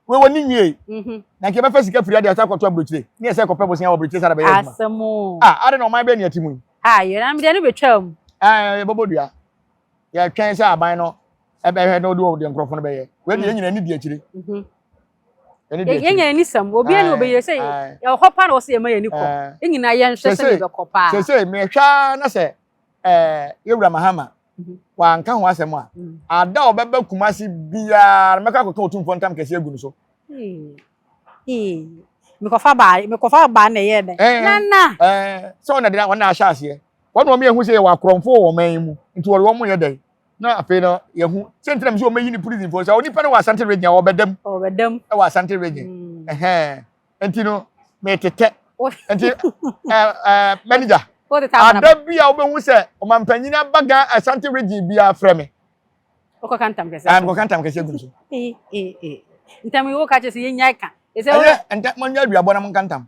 Wei wɔ ne nwie na nka yɛbɛfa sika firi adeɛ sɛ akɔto aburokyire ne yɛ sɛ kɔpɛ bosia wɔ aburokyire sɛ bɛyɛ adwuma. Asɛm o. Ah, ade na ɔman bɛyɛ ne yɛte mu yi. Ayɛ na deɛ no bɛtwa mu. Ɛɛ, yɛbɛbɔ dua. Yɛtwɛn sɛ aban no ɛbɛhwɛ na ɔde wɔ deɛ nkurɔfoɔ no bɛyɛ. Wei deɛ yɛn nyinaa ani di akyire. Yɛn di Yɛn akyire. nyinaa ani sɛm obiara ne obɛyɛ sɛ yɛwɔ hɔ paa na wɔsɛ yɛma yɛn ani kɔ. Yɛn nyinaa yɛnhwɛ sɛ Sese- yɛbɛkɔ paa. Sese mehwɛ ara na sɛ yɛwura Mahama wanka ho asɛm a, ada a ɔbɛba Kumasi biara no, mɛkɔ akɔka Otumfoɔ ntam kɛseɛ agu no so. Ee, mekɔfa baa na ɛyɛ dɛ. Nana. Sɛ ɔna de ɔna ahyɛ aseɛ wɔn na wɔn yɛhu sɛ yɛwɔ akorɔmfoɔ wɔ ɔman yi mu, nti wɔde wɔn yɛ dɛn na afei no yɛhu sɛ ntina mi sɛ wɔn ayi ne prison foɔ sɛ onipa no wɔ Asante Region a ɔbɛdam. Ɔbɛdam. Ɛwɔ Asante Region. Ɛhɛn, nti no mɛtetɛ nti ɛɛ ɛɛ manager Wotete amana. Ada bi a wobɛhu sɛ ɔmampanyin aba Ga Asante Region biara, frɛ me. Wokɔka ntam kɛseɛ. Ɛɛ, mekɔka ntam kɛseɛ gu no so. Ee ee ee, ntam yi woka kyerɛ sɛ yɛnyae ka ɛsɛ. Ɛyɛ ntam mo nyɛ aduabɔ na mo nka ntam.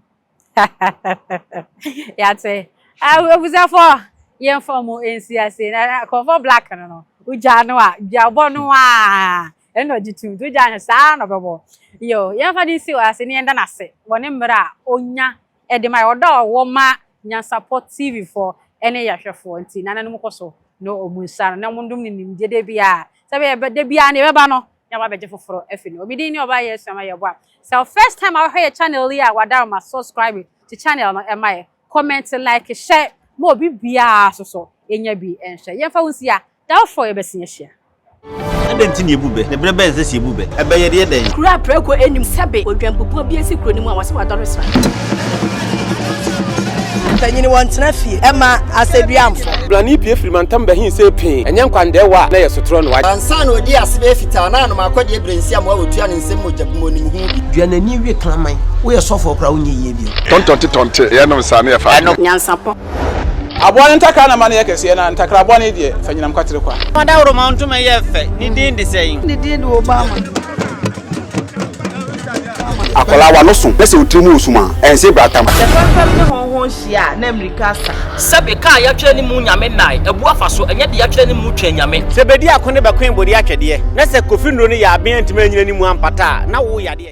Yɛate, abusuafoɔ, yɛmfa mu nsi ase na Kɔmfɔ Black no wogyaa no a duabɔ no a ɛna ɔgye tum nti wogyaa no saa na ɔbɛbɔ yo. Yɛmfa de nsi wɔ ase ne yɛnda no ase wɔ ne mmerɛ a ɔnya ɛde ma yɛ ɔdɔ a ɔwɔ ma Nyansapɔ TV foɔ ɛne yɛahwɛfoɔ. Nti nananom kɔ so na ɔmu nsa no na ɔmo ndom ne nimdeɛ da biara sɛ bɛyɛ da biara ne yɛbɛba no na wabɛgye foforɔ afi no. Obi din ne ɔba yɛ suama yɛbɔ a sɛ first time a wɔhwɛ yɛ channel yi a, wadaroma subscribe to channel no, ɛma yɛ comment, like, share ma obi biara so so ɛnya bi nhwɛ. Yɛmfa wo nsi a da foforɔ yɛbɛsen ahyia. Adɛn nti na yɛbu bɛ? Ne berɛ bɛn sɛ sɛ yɛbu bɛ? Ɛbɛyɛ deɛ dɛn? Kuro a prɛko anim sɛbe odwampupuo bi asi kuro no mu a wɔsɛ wadɔre sra. Mpanyini wɔntena fie ɛma asɛduamfo. Blani pie firi mantam bɛhin sɛ pii ɛnyɛ nkwandɛɛwa a na yɛ sotorɔ no wa. Ansa na odi ase bɛyɛ fitaa na anom akɔdeɛ berɛnsi amoa wɔtua ne nsɛm mogya bu mu onim ho bi. Duanani wie kraman, woyɛ sɔfoɔ koraa wonyɛ yie bio. Tɔntɔnte tɔnte yɛnom saa ne yɛfa adeɛ. Nyansapɔ. Aboa no ntakra na ma no yɛ kɛseɛ, na ntakra bɔne deɛ fa nyinam kwatere kwa. Ɔdawuroma ntoma yɛ fɛ, ne din de sɛn? Ne din de Obama. Akwadaa wa no so na sɛ otiri mu osum a ɛnse bratam. Sɛ fɛmfɛm ne hɔnhɔn hyia a, na mmirika asa. Sɛbe kaa yɛatwerɛ ne mu Nyame nnae abu afa so, ɛnyɛ de yɛatwerɛ ne mu twɛn Nyame. Sɛ bɛdi ako ne bɛkoe bɔde atwɛdeɛ, na sɛ Kofi nnuro no yɛ aben antumi anyina ne mu ampata a, na wo yadeɛ.